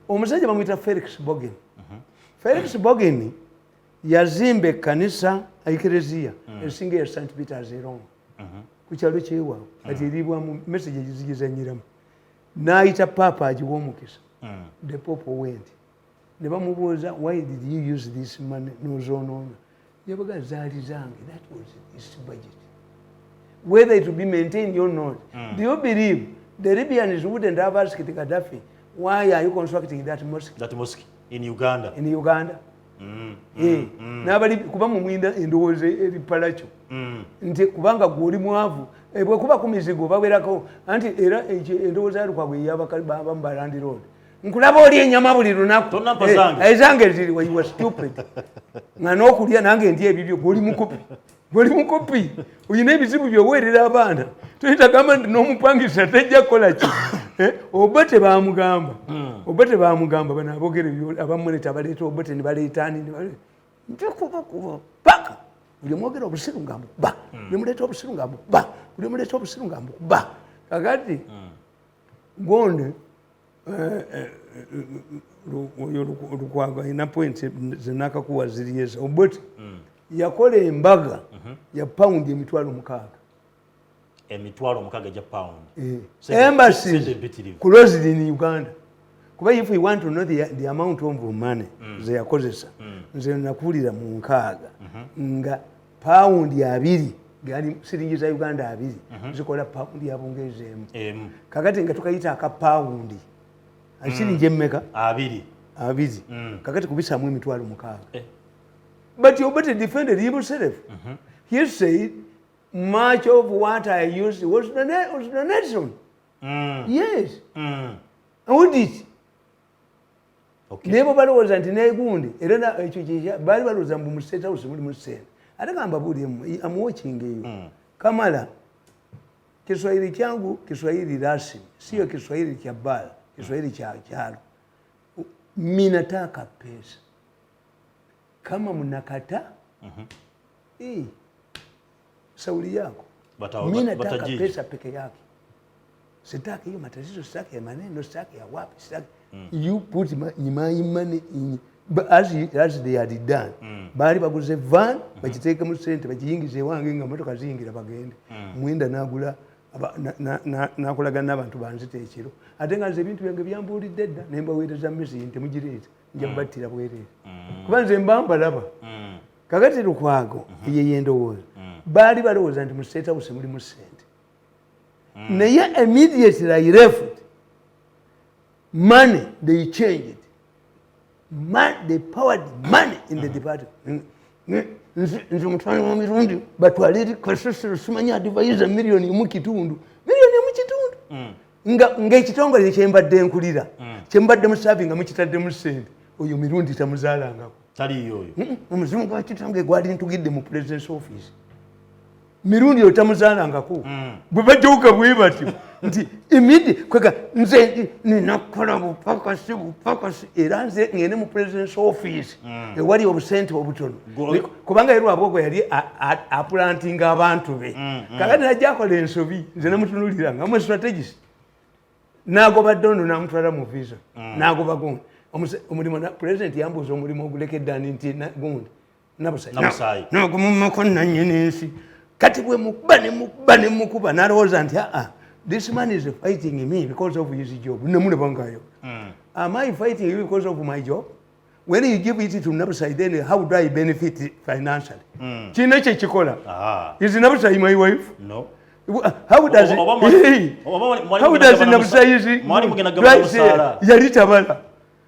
omusajja bamwita Felix Bogen. Felix Bogen yazimba ekkanisa, ekereziya esinga eya St Peters e Roma ku kyalo kyewaabwe. Kati eribwamu message egizigizanyiramu, n'ayita paapa agiwa omukisa. The pope went ne bamubuuza, "Why did you use this money nozonoona?" Yabaga zaali zange, that was his budget, whether it will be maintained or not. Do you believe the Libyans wouldn't have asked Gaddafi, "Why are you constructing that mosque?" That mosque in Uganda. In Uganda. Eh, n'abali kuba mumwinda endowooza eri palakyo nti kubanga gwe oli mwavu. Eh, bwe kuba ku mizigo bawerako anti era endowooza ya Lukwago eyabamu ba landlord. Nkulaba oli enyama buli lunaku. Tonnampa zange. Ezange ziri wa, you are stupid. Nga n'okulya nange ndi ebibyo, gwoli mukopi, gwoli mukopi, oyina ebizibu byoweerera abaana. Toyinza gamba nti n'omupangisa tejja kukola ki. Oba tebamugamba, oba tebamugamba bano abogere abamuleta, abaleeta Obote ne baleeta ani njakubakuba paka buli omwogera obusiru nga mbukuba, buli omuleeta obusiru nga mbukuba, buli omuleeta obusiru nga mbukuba. Kakati gonde oyo Lukwago alina point zenakakuwa ziri ezo. Obote yakola embaga ya pawundi 60,000. 60,000 egya pound? Embassies Sente empitirivu. closed in Uganda. Kuba if you want to know the amount of money ze yakozesa, nze nakuwulira mu 60 nga pawundi 20 gali siringi za Uganda 20 zikola pawundi ya Bungereza 1. Emu. Kakati nga tukayita aka pawundi siringi emmeka? 20. 20. Kakati kubisaamu 60,000. Eh. But Obote defended himself. He said much of what I used was donation. Yes. Audit. Okay. Naye bo balowooza nti negundi era ekyo baali balowooza mbu mu State House mulimu ssente. Ate gamba buuliremu amuwokinga eyo kamala Kiswahili kyangu, Kiswahili rasmi, siyo Kiswahili cha bara, Kiswahili cha kyalo. Minataka pesa, kama mnakata sauli yako. Mi nataka Batajiji. pesa peke yake, sitaki hiyo matatizo, sitaki ya maneno, sitaki ya wapi, sitaki. You put my money in. But as they had done, baali baguze van, bakiteekemu sente, bakiyingiza ewange nga motoka ziyingira bagende. Mwenda nagula nakolagana n'abantu banzita ekiro, ate nga nze ebintu byange byambuulidde dda, ne mbaweereza message nti mugireeta, nja battira bwereere, kuba nze mba mbalaba. Kakati Lukwago ye yendowooza baali balowooza nti mu State House mulimu sente, naye immediately I left, money they changed. They powered money in the department. Nze omutwalo wa Mirundi batwale eri kasasiro, simanyi advisor, 1.5 million, 1.5 million. Ng'ekitongole kyembadde nkulira, kyembadde musaavi, nga mukitaddemu sente. Oyo Mirundi tamuzaalangako. Taliyo oyo. Omuzimu gwa kitange gwali ntugidde mu President's office. Mirundi oyo tamuzaalangako. Bwe bajjawuka bwe batyo nti imidi kwega nze nina kukola bupakasi, bupakasi, era nze ngende mu President's office ewali obusente obutono. Kubanga ye Lwabwogo yali apulantinga abantu be. Kakati najja akola ensobi, nze namutunulira nga mu strategist, nagoba Dondo, namutwala mu visa, nagoba gundi. Omulimu president yambuuza omulimu ogulekedde ani, nti gundi Nabusayi. Nagumumako nanyini nsi. Kati bwe mukuba ne mukuba ne mukuba, nalowooza nti aa, this man is fighting me because of his job. Nemulaba ngayo, am I fighting you because of my job? When you give it to Nabusayi, then how do I benefit financially? Kirina kyekikola. Is Nabusayi my wife? No. How does Oba how does Nabusayi mwali mugenda gabana musaala? Yali tabala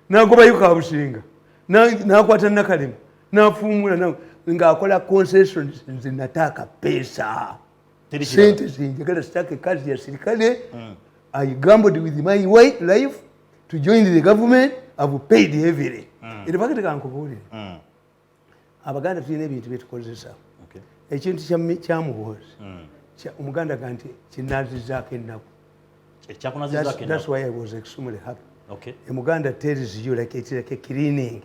nagobayo Kabusinga, nakwata Nakalema, nafuumula ng'akola concessions. Nze nataka pesa. Teri kirala. Sente zinjagala, sitaka ekazi ya sirikale. I gambled with my life to join the government. I've paid heavily. In fact, kankubuulire, Abaganda tulina ebintu byetukozesa. Ekintu kya Muhoozi, Omuganda ga nti kinazizaako ennaku. Ekyakunazizaako That's ennaku. why I was extremely happy. Omuganda tells you like it's like a cleaning.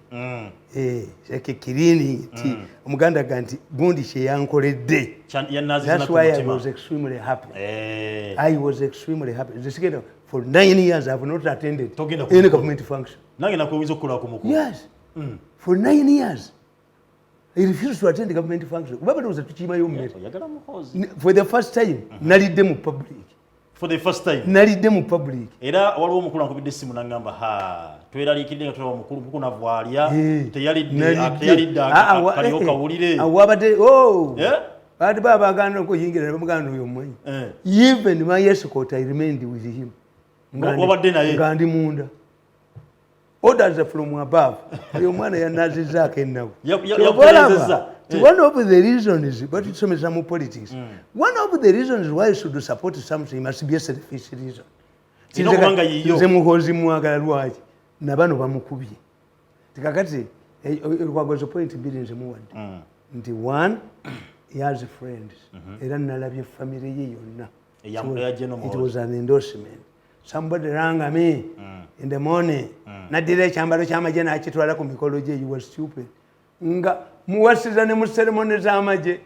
Eh, like a cleaning. Ti Omuganda ga nti gundi kyeyankoledde. Yannaziza That's ennaku why I mutima. was extremely happy. I was extremely happy. The second, for 9 years I have not attended Togenda any ku- government function. Nange nakwewinza okukola ku mukulu. Yes. For 9 years. I refused to attend government function. Kuba balowooza tukiimayo mmere. Oyagala Muhoozi. For the first time, nalidde mu public. For the first time. Nalidde mu public. Era waliwo omukulu ankubidde essimu n'aŋŋamba, ha, tweraliikiridde nga tulaba omukulu mukunavu alya, teyalidde. Nalidde. Teyalidde. Ah, ah, kalyoka kawulire. Wabadde, oh. Eh? Baati baba baganda okuyingira ne bamuganda oyo omumanyi. Even my escort, I remained with him. Wabadde naye? Nga ndi munda. Orders from above. Oyo omwana yanazizaako ennaku. Kyova Yakutereezezza. olaba, nti one of the reasons batusomesa mu politics, one of the reasons why you should support something must be a selfish reason. Kirina okuba nga yiyo. Nze Muhoozi mwagala lwaki? Nabano bamukubye. Tikakati Lukwagozo point bbiri nze muwadde nti one, he has friends, era nalabye family ye yonna. Eya General It Muhoozi. was an endorsement. Somebody rang me in the morning, naddira ekyambalo ky'amagye n'akitwala ku mikolo gye. You was stupid. Nga muwasiza ne mu ceremony z'amagye,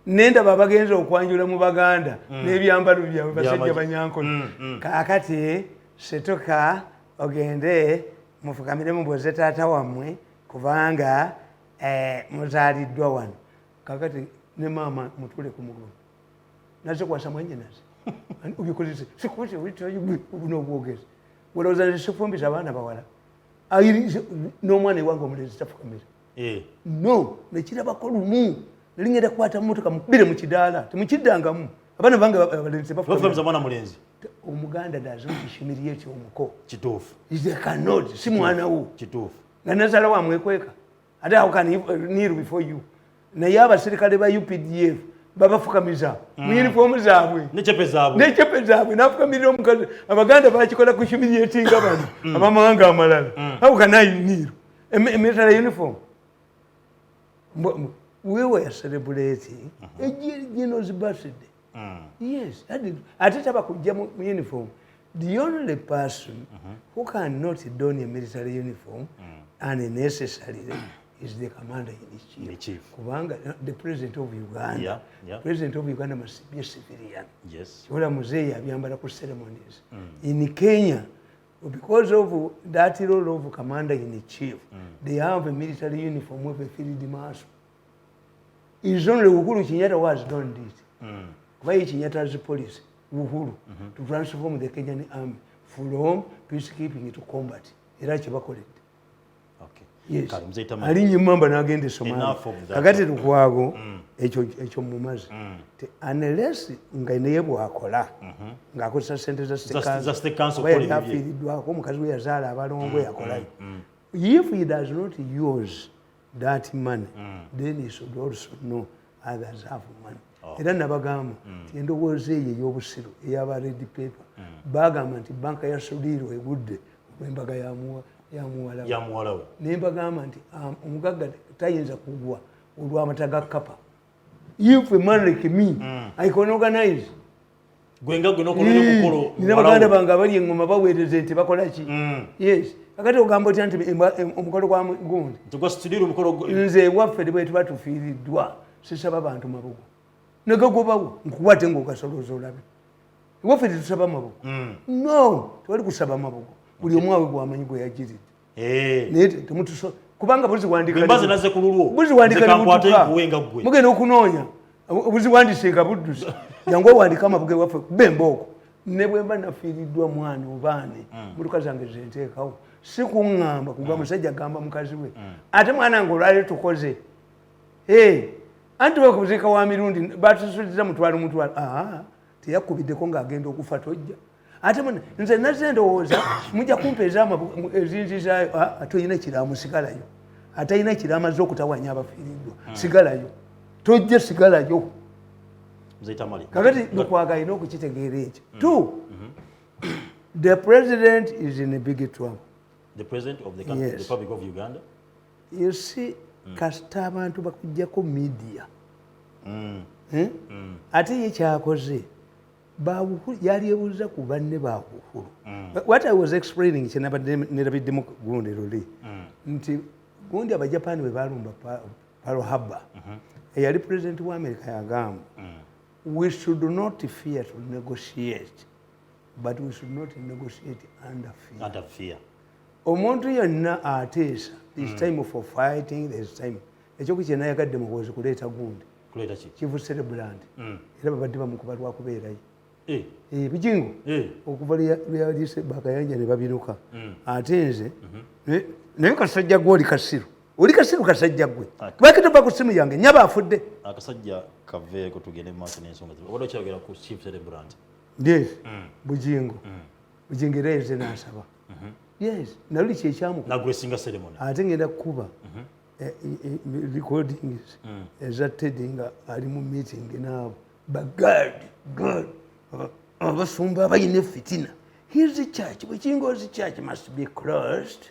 nendaba abagenza okwanjula mu Baganda n'ebyambalo byabwe, basajja By'amagye. Banyankole. Kaakati situka ogende mufukamire mubuuze taata wammwe kubanga muzaaliddwa wano. Kakati ne maama mutule ku mugongo, naze kwasa mwanyinaze obikozese n'obwogezi. Olowooza nze sifumbisa abaana bawala? N'omwana ewange omulenzi tafukamira. No, nekirabako lumu nali ngenda kukwata mumotoka mukubire mu kidaala, temukiddangamu. Abaana bange abalenzi Bafukamiza tebafukamira. mwana mulenzi. Omuganda does not humiliate omuko. Kituufu. They cannot. Si mwana wo. Kituufu. Nga nazala wamwekweka, ate how can he kneel before you? Naye abaserikale ba UPDF babafukamiza mu uniform zaabwe. Nekyepe zaabwe. Nekyepe zaabwe, nafukamirira omukazi. Abaganda bakikola ku humiliatinga bano abamawanga amalala. How can I kneel? A military uniform. We were celebrating a General's birthday. Yes, ate taba kujja mu uniform. The only person who cannot don a military uniform unnecessarily is the commander in chief. The chief. Kubanga the president of Uganda, president of Uganda must be a civilian. Kyola muzeeyi abyambala ku ceremonies. In Kenya, because of that role of commander in chief, they have a military uniform with a field marshal. Is only Uhuru Kenyatta who has done this. Kuba ye Kenyatta's policy, Uhuru, to transform the Kenyan army from peacekeeping to combat. Era kyebakoledde. Yes. Kale, Mzee Tamale. Alinnya emamba n'agenda e Somalia. Enough of that. Kakati Lukwago, ekyo mumazi. Unless nga naye bw'akola ng'akozesa sente za state Za state council kuba yali okukola ebibye. afiiriddwako omukazi we yazaala abalongo, yakolayo. If he does not use that money, then he should also know others have money. Era nabagamba nti endowooza eyo ey'obusiru eyaba red paper, bagamba nti banka ya Sudiiro egudde olw'embaga ya muwala we. Ya muwala we. Ne mbagamba nti omugagga tayinza kugwa olw'amata ga kapa. If a man like me, I can organize. Gwe nga gwe n'okola omukolo. Nina baganda bange abali eŋŋoma, baweereza nti bakola ki. Yes, kakati ogamba otya nti omukolo gwa gundi? Nti gwa Sudiiro omukolo Nze ewaffe bwe tuba tufiiriddwa sisaba bantu mabugo, negagobawo nkukwate ngaogasolooza olabe. Ewaffe tetusaba mabugo, no, tewali kusaba mabugo. Buli omu awe gwamanyi gwe yagiridde. Naye temutuso kubanga buziwandika. Bwe mbaze nazze ku lulwo. Buziwandika. Nze kankwate Nebutuka. nkuwe nga ggwe. Mugenda okunoonya obuziwandise nga budduze, jangu owandike amabugo ewaffe kuba embooko. Ne bwe mba nafiiriddwa mwana obaane, motoka zange zenteekawo, si kuŋŋamba kuga musajja agamba mukazi we, ate mwana nga olwali tukoze. Hey, anti bakuziika wa mirundi batusuliza mutwalo mutwalo. Aa, teyakubiddeko ng'agenda okufa tojja. Ate nze nazze ndowooza mujja kumpa ezinzizaayo. Toyina kiraamo, sigalayo. Atalina kiraamo azze okutawanya abafiiriddwa, sigalayo, tojja, sigalayo. Mzee Tamale. Kakati Lukwago alina okukitegeera ekyo. Two, the president is in a big trouble. The president of the country, Yes. the Republic of Uganda. You see, kasita abantu bakuggyako media. Eh? Ate ye kyakoze yali ebuuza ku banne ba Uhuru. What I was explaining, kyenabadde nerabiddemu gundi luli nti gundi Abajapani bwe balumba Pearl Harbor, eyali president wa America yagamba, "We should not fear to negotiate, but we should not negotiate under fear." Under fear. Omuntu yenna ateesa, there is time for fighting, there is time. Ekyoku kyenayagadde Muhoozi kuleeta gundi. Kuleeta ki? Chief celebrant. Era babadde bamukuba lwakubeerayo. Bijingo. Okuva lweyalise bakayanja ne babiruka. Ate nze naye kasajja gwe oli kasiru, oli kasiru kasajja gwe. Lwaki tova ku simu yange? Nyaba afudde. Akasajja kaveeko, tugende mu maaso n'ensonga. Obadde okyayogera ku chief celebrant. Yes, Bujingo. Bujingo era yeze n'asaba. Yes, naluli kyekyamukuba. Nagracinga ceremony. Ate ngenda kukuba recordings eza Teddy nga ali mu meeting naabo bagad gad abasumba abalina efitina. His church, Bujingo's church, must be closed,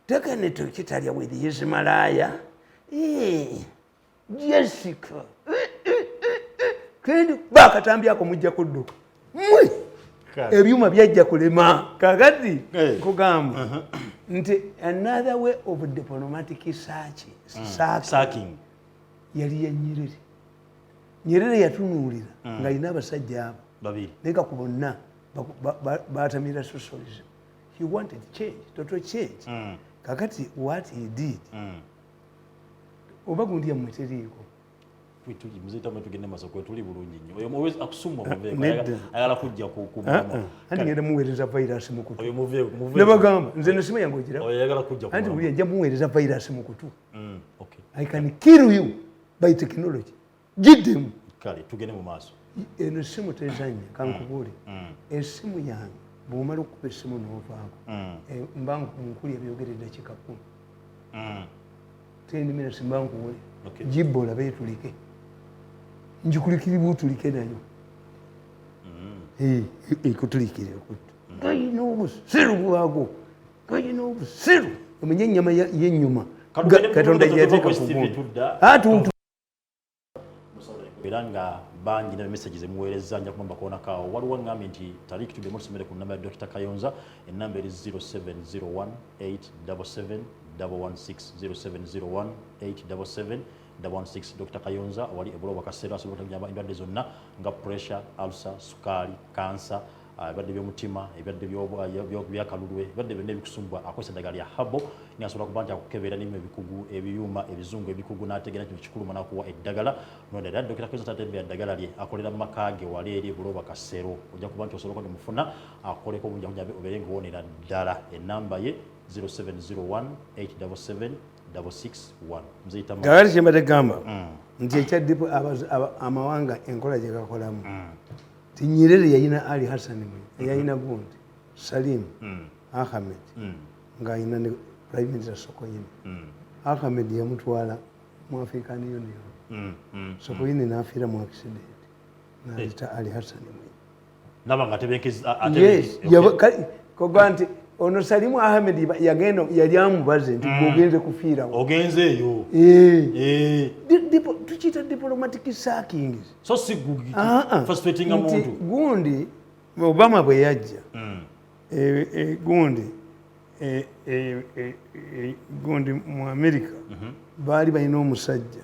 taken to Kitalya with his malaya. Eh, Jessica. Eh, eh, eh, Kendi bakatambi ako mujja kudduka. Mwe ebyuma byajja kulema. Kakati nkugamba nti another way of diplomatic search, sacking yali ya Nyerere. Nyerere yatunuulira ng'alina abasajja abo babiri, naye nga ku bonna batamira socialism. He wanted change, total change. Kakati what he did, oba gundi yammwe teriiko? Mzee Tamale, tugende maaso, kwe tuli bulungi nnyo. Oyo always akusumwa, muveeko. Nedda. Ayagala kujja ku Ah, ah. Anti ngenda muweereza virus mu kutu. Oyo muveeko, muveeko. Nebagamba nze nesimu yange ogira. Oyo ayagala kujja ku Anti mulamwa. buli nja muweereza virus mu kutu. I can kill you by technology. Giddemu. Kale tugende mu maaso. Eno essimu tezanya, kankubuule. Essimu yange bw'omala okukuba essimu n'ovaako, mba nkuli ebyogera eddakiika 10, 10 minutes, mba nkuwule. Gibba olabe etulike, njikulikiribu otulike nayo. Eh, ekutulikire okuttu. Gayina obusiru bwago, gayina obusiru. Omanye ennyama y'ennyuma Katugende mu Katonda tuva gye yateeka ku ku STV gundi. tudda. Ah, Era nga bangi ne message zemuweereza, nja kuba mbakoonakaawo. Waliwo aŋŋambye nti Tariki tuddemu tusomere ku namba ya Dr Kayonza. Enamba eri 0701 877 116, 0701 877 116. Dr Kayonza wali ebuloba Kaseera asobola okutanyamba endwadde zonna nga pressure, ulcer, sukaali, kansa, ebirwadde by'omutima, ebirwadde byakalulwe, ebirwadde byonna ebikusumbwa. Akozesa eddagala lya herbal, naye asobola kuba nti akukebera n'ibyuma ebikugu, ebiyuma ebizungu ebikugu, n'ategeera kino kikuluma n'akuwa eddagala. Nonda era Dr Kayonza tatembera eddagala lye, akolera mu maka ge wali eri ebuloba Kasero. Ojja kuba nti osobola okuba nti mufuna akoleko obungi akunjabe obeere ng'owonera ddala. Enamba ye 0701 877 661. Mzee Tamale. Kakati kyembadde gamba nti ekya amawanga enkola gye gakolamu ti Nyerere yayina Ali Hassan mwe yayina gundi Salim Ahmed ng'ayina ne Prime Minister Sokoine. Ahmed yamutwala mu African Union. Sokoine n'afiira mu accident, n'aleta Ali Hassan Mwinyi. Naba nga atebenkeza. Yes, koga nti ono Salimu Ahmed yagenda yali amubaze nti gwogenze kufiirawo. Ogenze eyo. Eh. Eh. Tukiyita diplomatic sacking. So si Ah, ah. frustratinga Nti muntu. Gundi Obama bwe yajja, gundi gundi mu America baali balina omusajja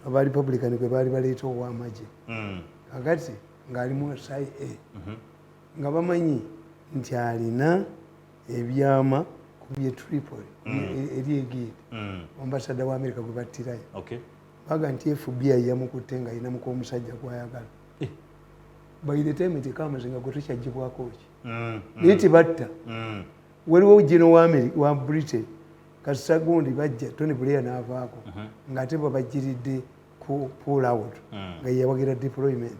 aba Republican gwe baali baleeta ow'amagye. Kakati ng'ali mu CIA, nga bamanyi nti alina ebyama ku bye Tripoli eri egindi, ambassador wa America gwe battirayo. Baga nti FBI yamukutte nga alina muka omusajja gwayagala. Eh. By the time it comes nga gwe tokyagibwako ki, naye tebatta. Waliwo gino wa wa Britain, kasita gundi bajja Tony Blair n'avaako, ng'ate bwebajjiridde ku pull out, nga yeyawagira deployment,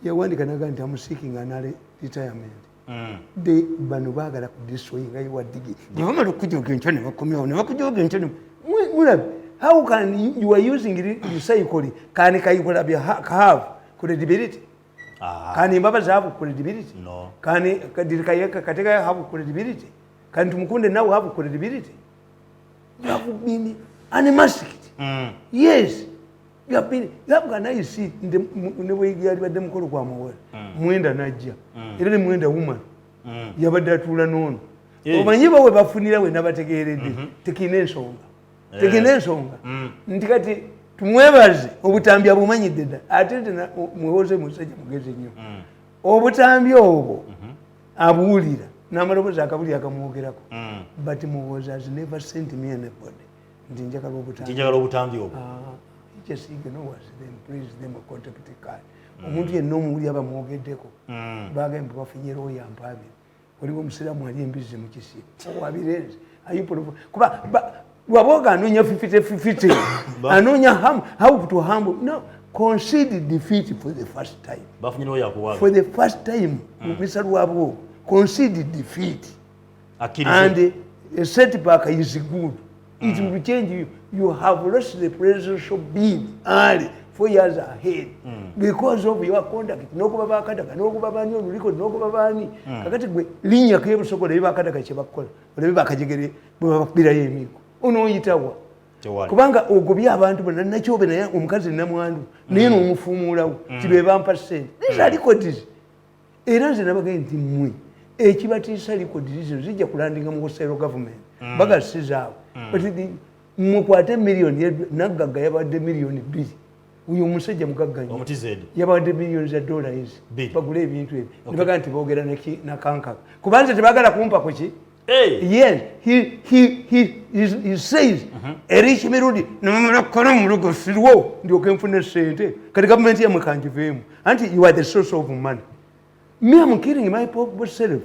yawandika naga nti am seeking an early retirement. De bano baagala ku destroy nga yewadigi gyebamala okujoga enkyo ne bakomyawo ne bakujoga enkyo mulabe how can you are using recycling. Can Kayihura have credibility? Ah. Can Mbabazi have credibility? No. Can did Kategaya have credibility? Can Tumukunde now have credibility? You have been unmasked. Yes, you have been, you have can I see ne bwe yali badde mukolo gwa muwala Mwenda najja, era ne Mwenda woman yabadde atuula n'ono. Eh. Omanyi bawe bafunira we nabategeeredde tekina ensonga, tekina ensonga nti kati tumwebaze obutambi abumanyidde dda. Ate mwewoze musajja mugezi nnyo, obutambi obwo abuwulira n'amaloboozi akabuli akamwogerako. But Muhoozi has never sent me anybody nti njagala obutambi. Njagala obutambi obwo. Ah, he just ignores them. Please them contact card. Omuntu yenna omuwuli abamwogeddeko, bagambye bafunye looya mpaabiri. Waliwo omusiraamu ali embizzi mu kisibo owabirenze kuba lwaboga anoonya 50-50, anoonya how to humble, no concede defeat for the first time. Bafunye looya akuwaaga. For the first time, Mr Lwabwo concede defeat. Akkirize. And a setback is good. It will change you. You have lost the presidential bid early. 4 years ahead because of your conduct. N'okuba bakadaga, n'okuba bani oluliko, n'okuba bani. Kakati gwe linnyako ebusogo, olabe bakadaga kyebakukola, olabe bakajegere bwe babakubirayo emigo, onooyitawa? Tewali. Kubanga ogobye abantu bonna, nakyobe naye omukazi namwandu naye n'omufuumuulawo ti be bampa sente. These are records. Era nze nabagaye nti mmwe ekibatiisa, records zino zijja kulandinga mu hostile government, baga si zaabwe. But mukwate miliyoni, naggagga yabadde miliyoni 2, oyo omusajja mugagga nnyo. Omutizedi. Yabadde miliyoni za dollars. Bbiri. Bagule ebintu ebyo nebagaa nti boogera nakankaka, kubanze tebagala kumpa kuki. Yes, he says erich mirundi namulakala mulugo sirwo ndyoke nfune sente. Kati gavumenti yamwe kangiveemu, anti you are the source of money. Me, I'm killing my poor self.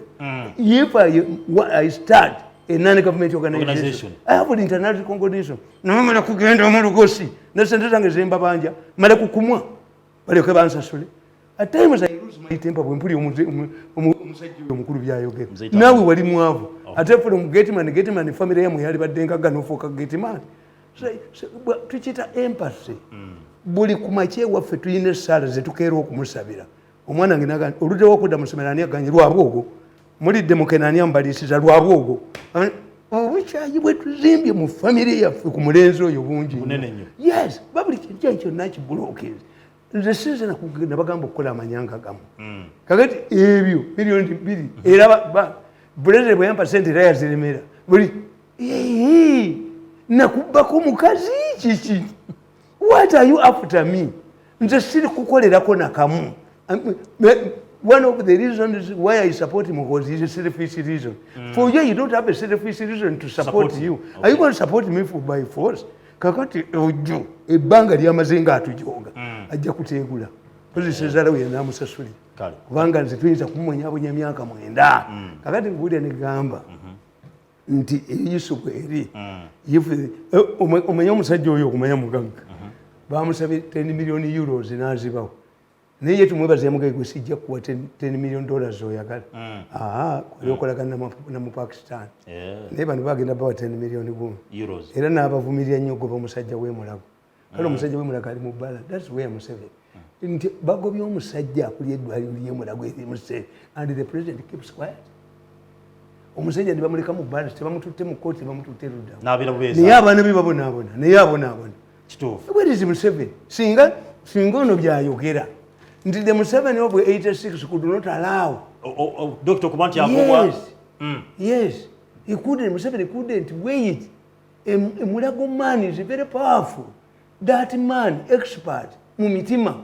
If I start a non-government organization, Organization. I have an international condition. Namala kugenda omulugosi ne sente zange zembabanja, male kukumwa balyoke bansasule. At times I lose my temper bwe mpulira omusajja oyo omukulu byayogera. Mzee. Naawe wali mwavu, ate from gateman, gateman family yamwe yali badde nkagga nofuuka gateman. Tukiyita empathy. Buli ku makya ewaffe tulina essaala zetukeera okumusabira. Omwana nge naga oluddewo okudda mu ssomero, ani aganye lwabwogo mulidde mukene, ani amubaliisiza lwabwogo. Obukyayi bwe tuzimbye mu famire yaffe ku mulenzi oyo bungi nnyo. Bunene nnyo. Yes, babuli kintu kyali kyonna kibulookeezi. Nze sinze nabagamba okukola amanyanga gamu. Kakati ebyo miliyoni 2, era pulezidenti bwe yampa sente era yaziremera buli. Ee, nakubbako mukazi kiki? What are you after me? Nze siri kukolerako nakamu. One of the reasons why I support Muhoozi is a selfish reason. For you, you don't have a selfish reason to support, Support you. him. Are you going to support me for by force? Kakati ojo ebbanga lyamaze nga atujoga, ajja kuteegula kozesezalawo yenamusasulira. Kale. Kubanga nze tuyinza kumubonyabonya emyaka 9. Kakati nkuwulira negamba nti eyiso bweri. Omanye omusajja oyo okumanya mugagga, bamusabye 10 million euros n'azibawo, naye ye tumwebaza, yamugaye gwe sijja kuwa 10 million dollars oyagala. Aa, kwali okolagana na mu Pakistan. Naye bano bagenda bawa 10 million gumu. Euros. Era n'abavumirira nnyo ogoba omusajja w'emulago. Kale omusajja w'emulago ali mu bbala. That's where Museveni nti bagobye omusajja akulya eddwaliro ly'emulago erimu, and the president keeps quiet. Omusajja ne bamuleka mu bbala, tebamututte mu kooti, tebamututte luddawo. N'abeera bubeezi. Naye abaana be babonaabona, naye abonaabona. Kituufu. Where is Museveni? Singa ono byayogera nti the Museveni of 86 could not allow Dokita, okuba nti agobwa. Yes. Yes. He couldn't, Museveni couldn't wait. A Mulago man is very powerful. That man, expert, mu mitima.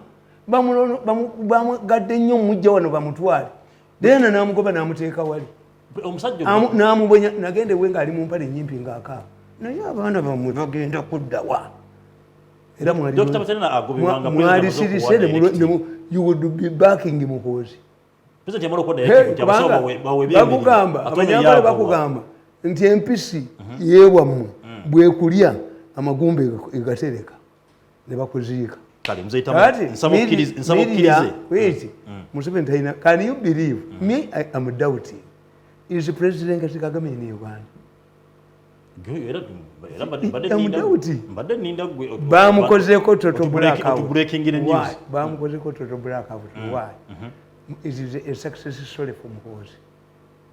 Bamugadde nnyo omujja wano bamutwale. Then n'amugoba n'amuteeka wali. Omusajja N'amubonya, nagenda ewe ng'ali mu mpale nnyimpi ng'akaaba. Naye abaana bammwe bagenda kuddawa. Era Dr. Baterana agobebwanga mwali president amaze sirise okuwa directive. You would be backing Muhoozi. President yamala okuwa Hey, directive nti abasawo kubanga baweebwe emirimu. bakugamba Ate ono abanyankole ye agobwa. bakugamba nti empisi yewammwe bwekulya amagumba egatereka ne bakuziika. Kale Mzee Tamu, Kakati, nsaba nsaba okkirize. Wait, Museveni talina. Can you believe me? I am doubting, is President Kagame in Uganda? Era mbadde I'm doubting. mbadde ninda gwe Bamukozeeko total blackout. Otubreakingire Why? news. Bamukozeeko total blackout. Why? It is a success story for Muhoozi.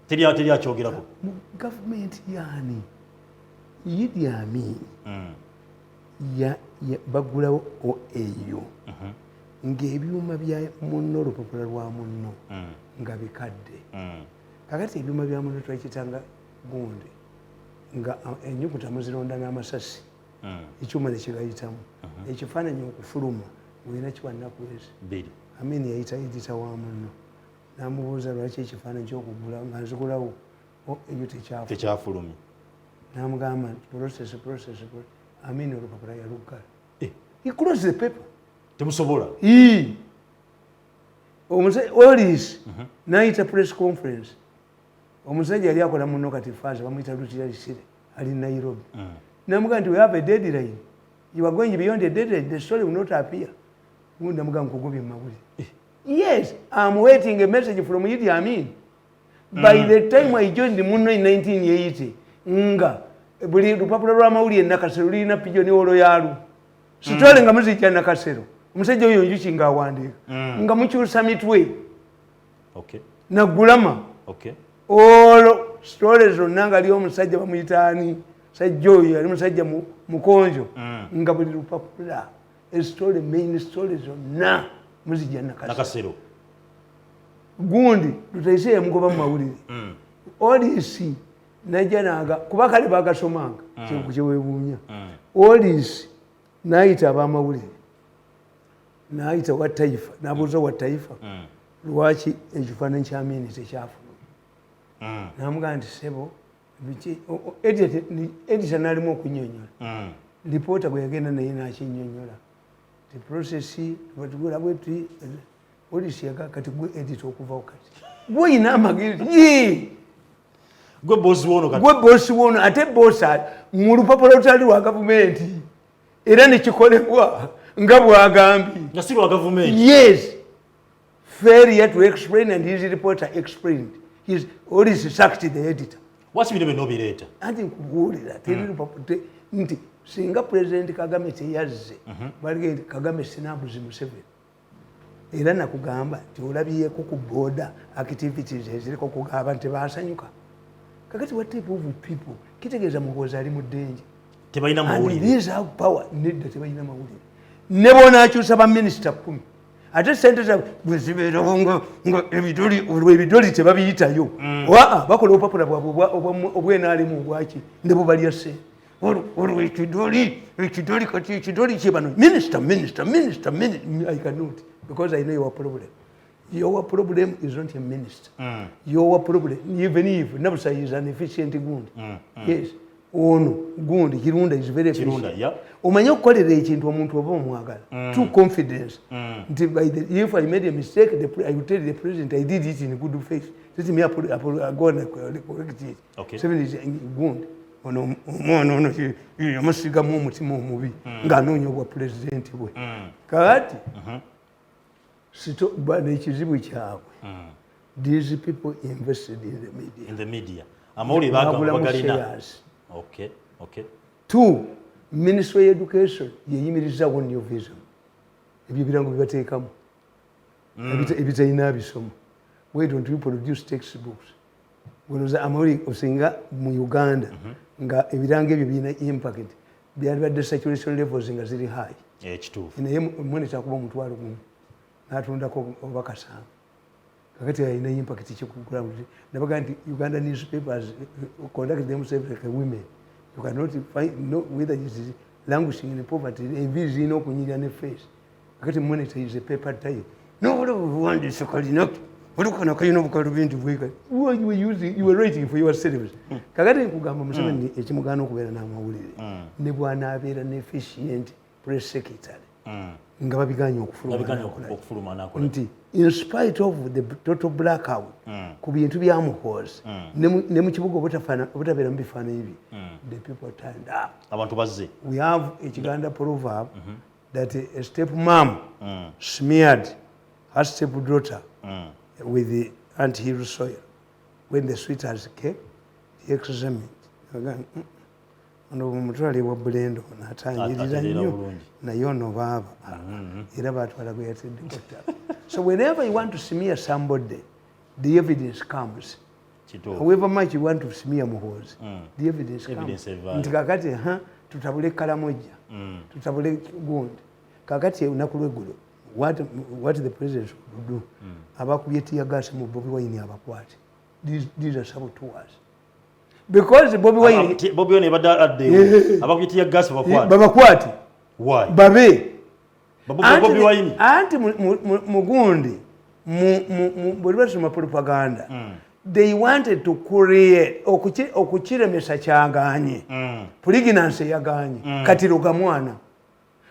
Teri akyogerako. Mu gavumenti yaani Idi Amin bagulawo OAU ng'ebyuma bya munno, olupapula lwa munno nga bikadde. Kakati ebyuma bya munno twakitanga gundi nga enyukuta muzironda n'amasasi, ekyuma nekigayitamu, ekifaananyi okufuluma olina kiwa nnaku ezi 2. Amin yayita editor wa munno n'amubuuza lwaki ekifaananyi kyokugula nga nzigulawo eyo tekyafu Tekyafulumye. N'amugamba nti process, process, process. Amin olupapula yaluggala. He closed the paper. Temusobola. Ii. Olis nayita press conference. Omusajja yali akola muno kati faza bamuyita Lutira Lisire ali Nairobi. Namugamba nti we have a deadline, you are going beyond the deadline, the story will not appear. Gundi namugamba nkugobye mu mawulire. Yes, I'm waiting a message from Idi Amin. By the time I joined muno in 1980, nga buli lupapula lw'amawulire Nakasero lulina pigeon hole yaalwo. Sitwale nga muzijja Nakasero. Omusajja oyo Njuki ng'awandiika nga mukyusa mitwe. Nagulama. Olwo story zonna nga liyo omusajja bamuyitaani, sajja oyo yali musajja mukonjo, nga buli lupapula e story, main story zonna muzijja Nakasero. Nakasero. Gundi Lutaise yamugoba mu mawulire. Olisi najja naga kuba kale bagasomanga, kyewewuunya. Olisi nayita abamawulire, nayita wa Taifa, nabuuza wa Taifa, lwaki ekifaananyi kya Amini tekyafuluma? Namugamba nti sebo, editor nalimu okunyonyola. Lipoota bwe yagenda naye nakinyonyola ti process batugula bweti. Olisi yaga kati gwe editor okuvawo, kati gweyina amagezi. Yee! Gwe bosi wono kati. Gwe bosi wono, ate bosi mu lupapula lutali lwa gavumenti era nekikolebwa nga bwagambye. Nga si lwa gavumenti. Yes, failure to explain, and his reporter explained. His always sacked the editor. Waki bino byonna obireeta? Anti nkubuulira, teri nti singa President Kagame teyazze, balige nti Kagame sinabuzi Museveni. Era nakugamba nti olabyeko ku border activities eziriko kugamba nti basanyuka. Kakati what type of people? Kitegeeza Muhoozi ali mu ddenje. Tebalina And mawulire. these have power. Nedda, tebalina mawulire. Ne bonakyusa baminisita 10, ate sente zaabwe bwe zibeerawo nga ebidoli, olwo ebidoli tebabiyitayo. Waa bakola obupapula bwabwe obwenalimu obwaki ne bubalya sente. Olwo ekidoli, ekidoli, kati ekidoli kye bano minisita, minisita, minisita. I cannot, because I know your problem. Your problem is not a minister. Your problem, even if Nabusa is an efficient gundi, yes, ono gundi Kirunda is very efficient. Kirunda, yeah. Omanye okukolera ekintu omuntu oba omwagala, true confidence nti by the, if I made a mistake, I will tell the president I did it in good faith. Let me go and correct it. Seven is gundi ono omwana ono yamusigamu omutima omubi ng'anoonya obwa pulezidenti bwe. Kakati bano ekizibu kyabwe, these people invested in the media. In the media, amawulire bagamba Bagulamu bagalina. shares. Okay. Two, Ministry of Education yeyimirizawo New Vision. Ebyo ebirango bibateekamu ebitalina bisoma. Why don't you produce textbooks? Olowooza amawulire osinga mu Uganda nga ebirango ebyo birina impact, byalibadde saturation levels nga ziri high. Ekituufu. Naye Monitor akuba 10,000 n'atundako oba 7. Kakati alina impact kikugula. Nabaga nti Uganda newspapers conduct themselves like women. You cannot find no, whether it is languishing in poverty. Enviiri zirina okunyirira ne face. Kakati Monitor is a paper type nobula buwandiise kalina olikana kalina obukalubindi bweka. You were using, you were writing for yourselves. Kakati nkugamba, Museveni ekimugaana okubeera n'amawulire, ne bwanaabeera ne efficient press secretary, nga babiganye okufuluma. Babiganye n'akola. Okufuluma nakola. Nti in spite of the total blackout ku bintu bya Muhoozi, ne mu kibuga obutabeera mu bifaananyi bye, the people turned up. Abantu bazze. We have a Kiganda proverb that a step mom smeared her step daughter with the ant-hill soil. When the sweeters came, he examined. Agamba, Ono bwemutwala ewa Bulendo n'atangirira Atereera nnyo." Bulungi. Naye ono baaba era batwala gwe yateddeko ttaka. So whenever you want to smear somebody, the evidence comes. Kituufu. However much you want to smear Muhoozi, the evidence comes. Evidence evaayo. Nti kakati ha tutabule Kalamojja, tutabule gundi. Kakati olunaku lweggulo, what the president should do, abakubye teargas mu Bobi Wine abakwate. These are saboteurs, because Bobi Wine Bobi Wine ebadde addeewo, abakubye teargas bakwate. Babakwate. Why? Babe. Bobi Wine. Anti mugundi bwe basoma propaganda, they wanted to create okukiremesa kyaganye. Pregnancy yaganye. Kati loga mwana.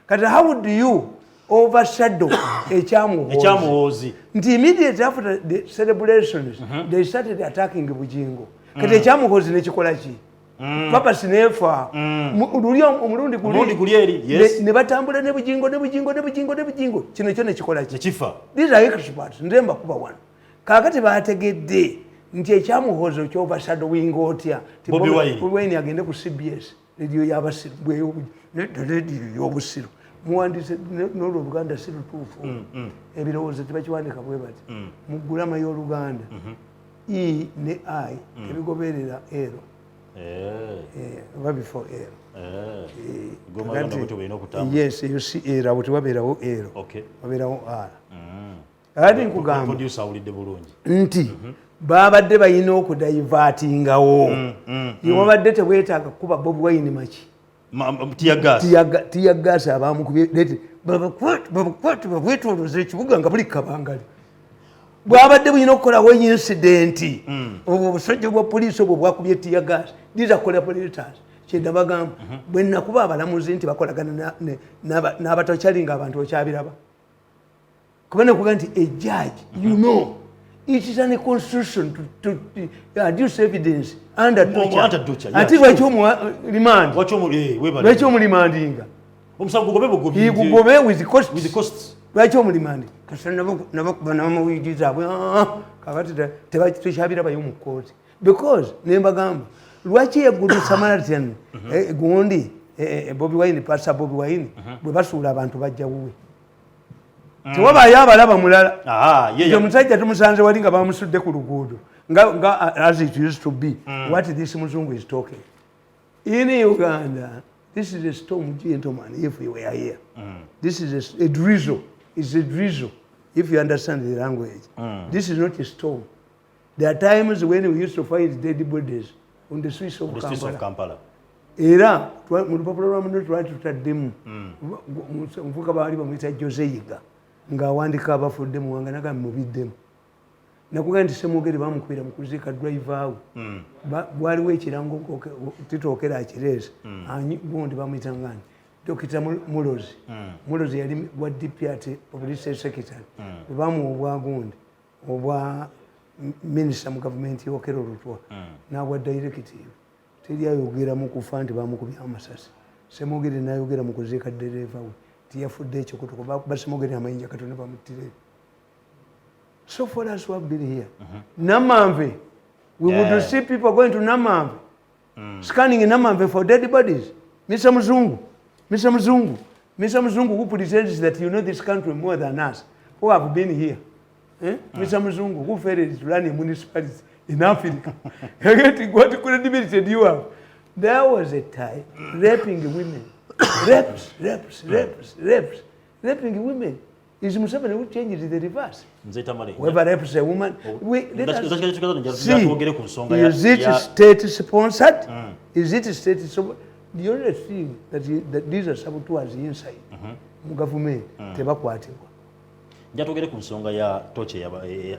Kati how do you overshadow ekyamuhoozi? Ekyamuhoozi. Nti immediately after the celebrations, they started attacking Bujingo. Kati ekyamuhoozi nekikola ki? Papa sinefa. Luli omulundi guli. Omulundi guli eri, yes. Ne batambula ne Bujingo, ne Bujingo, ne Bujingo, ne Bujingo. Kino kyo nekikola ki? Nekifa. These are experts. Nze mbakuba wano. Kaakati bategedde nti ekyamuhoozi ky'overshadowing otya? Nti Bobi Wine. Bobi Wine agende ku CBS radio y'abasiru, nedda, radio y'obusiru. Muwandiise n'olwo Oluganda si lutuufu. Ebirowoozo tebakiwandika bwe bati. Mu grammar y'Oluganda, E ne I tebigoberera L. Oba before L. Goma Uganda bwetyo bw'erina okutambula. Yes, eyo si L, awo tewabeerawo L. Wabeerawo R. Ate nkugamba Producer awulidde bulungi. Nti babadde balina okudivertingawo. Wabadde tebwetaaga kukuba Bobi Wine maki. Tear gas. Tear gas abamukubye babakwate babwetoloza ekibuga nga buli kabangali. Bwabadde bulina okukolawo incident, obwo obusajja bwa poliisi obwo bwakubye tear gas. These are collaborators. Kyenda bagamba bwe nakuba abalamuzi nti bakolagana n'abatokyalinga abantu, okyabiraba kuba nekuga nti a judge, it is an constitution to adduce evidence under torture. Under torture, yeah. Ate lwaki omuwa remand? Lwaki webale. Lwaki omuremandinga? Omusango gugobe bugobi. Gugobe with costs. With costs. Lwaki omuremandi? Kasita nabakuba n'amawigi zaabwe. Ah, kakati tekyabirabayo mu kooti because nembagamba lwaki eggulu Samaritan, gundi, Bobi Wine, Pastor Bobi Wine, bwe basuula abantu bajja wuwe, tewabaayo abalaba mulala. Ah, ye Nti omusajja tumusanze wali nga bamusudde ku luguudo nga as it used to be. What this muzungu is talking in Uganda, this is a storm, gentleman. If we were here, this is a drizzle. It's a drizzle, if you understand the language. This is not a storm. There are times when we used to find dead bodies on the streets of The streets of Kampala. Kampala. Era mu lupapula lwa muno twali tutaddemu omuvuka baali bamuyita Jose Yiga ng'awandika abafudde muwanga nagamba mubiddemu nakugaa nti Semwogere bamukubira mu kuziika driver we. Waliwo ekirango titookera akireese. Gundi bamuyita ngani, Dokita Mulozi. Mulozi yali wa DP ate publicity secretary. Bwe bamuwa obwagundi obwa minisita mu gavumenti yokera olutwa n'abwa directive, teri ayogera mu kufa nti bamukubye amasasi. Semwogere nayogera mu kuziika ddereeva we tiyafudde ekyokutuko basemwogere amayinja katono bamuttire. So for us who have been here, Namanve, we would see people going to Namanve, scanning Namanve for dead bodies. Mr Muzungu, Mr Muzungu, Mr Muzungu, who pretends that you know this country more than us who have been here, eh? Mr Muzungu, who failed to run a municipality in Africa. What credibility do you have? There was a time raping women, rapes, rapes, rapes, rapes, raping women. Is Museveni who changed the reverse. Nze Tamale. Whoever rapes a woman, we, let us see. Twogere ku nsonga ya Is it state sponsored? Is it state sponsored? The only thing that these are saboteurs inside mu government tebakwatibwa. Nja twogere ku nsonga ya torture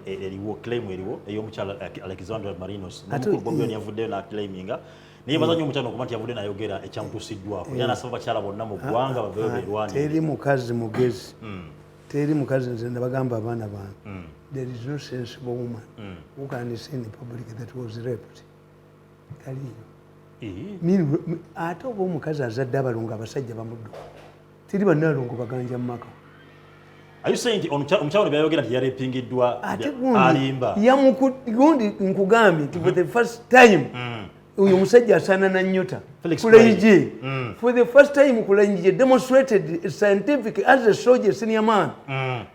eriwo, claim eriwo ey'omukyala Alexandra Marinos. N'omukulu Bobi Wine yavuddeyo n'aclaiminga naye baza nnyo omukyala okuba nti yavuddeyo n'ayogera ekyamutuusiddwako era n'asaba bakyala bonna mu ggwanga baveeyo beerwanire. Teri mukazi mugezi, teri mukazi. Nze nabagamba abaana bange, there is no sensible woman who can say in public that was raped. Taliyo. Ate oba omukazi azadde abalongo, abasajja bamudduka, teri bannalongo baganja mu maka. Are you saying nti omukyala ono byayogera nti yarepingiddwa Ate gundi alimba? Gundi nkugambye nti for the first time oyo omusajja asaanana nnyota. Felix. Kulayigye, for the first time Kulayigye demonstrated scientific as a soldier, senior man.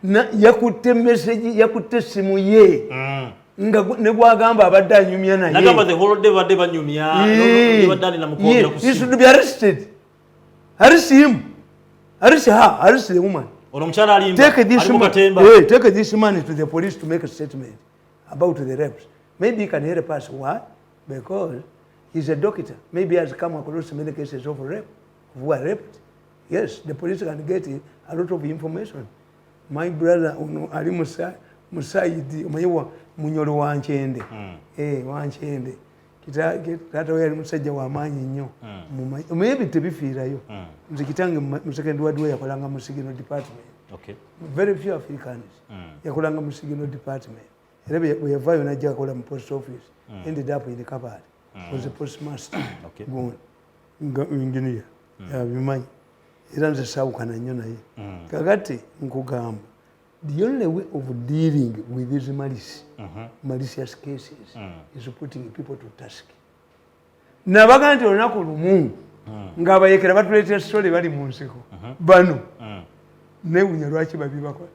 Yakutte message, yakutte essimu ye nga ne gwagamba abadde anyumya naye. Nagamba the whole day badde banyumya, badde alina mukwogera ku He simu. should be arrested. Arrest him, arrest her, arrest the woman. Ono omukyala alimba. Take this Ali mu man, katemba. Hey, take this man to the police to make a statement about the rapes. Maybe he can help us. Why? Because he's a doctor. Maybe he has come across many cases of rape, who are raped. Yes, the police can get a lot of information. My brother ono ali musaidi omanyi Munyolo Wankyende. Eh, Wankyende. Taata we yali musajja w'amaanyi nnyo. Omanyi ebintu tebifiirayo. Nze kitange mu Second World War yakolanga mu signal department. Very few Africans yakolanga mu signal department. Era bwe yavaayo najja akola mu post office, ended up in Kabale, was a postmaster. Gundi nga engineer yabimanyi, era nze saawukana nnyo naye. Kakati nkugamba, the only way of dealing with these malicious cases is putting people to task. Nabaga nti olunaku lumu Ng'abayekera batuleetera story bali mu nsiko bano. Newunya lwaki babibakola.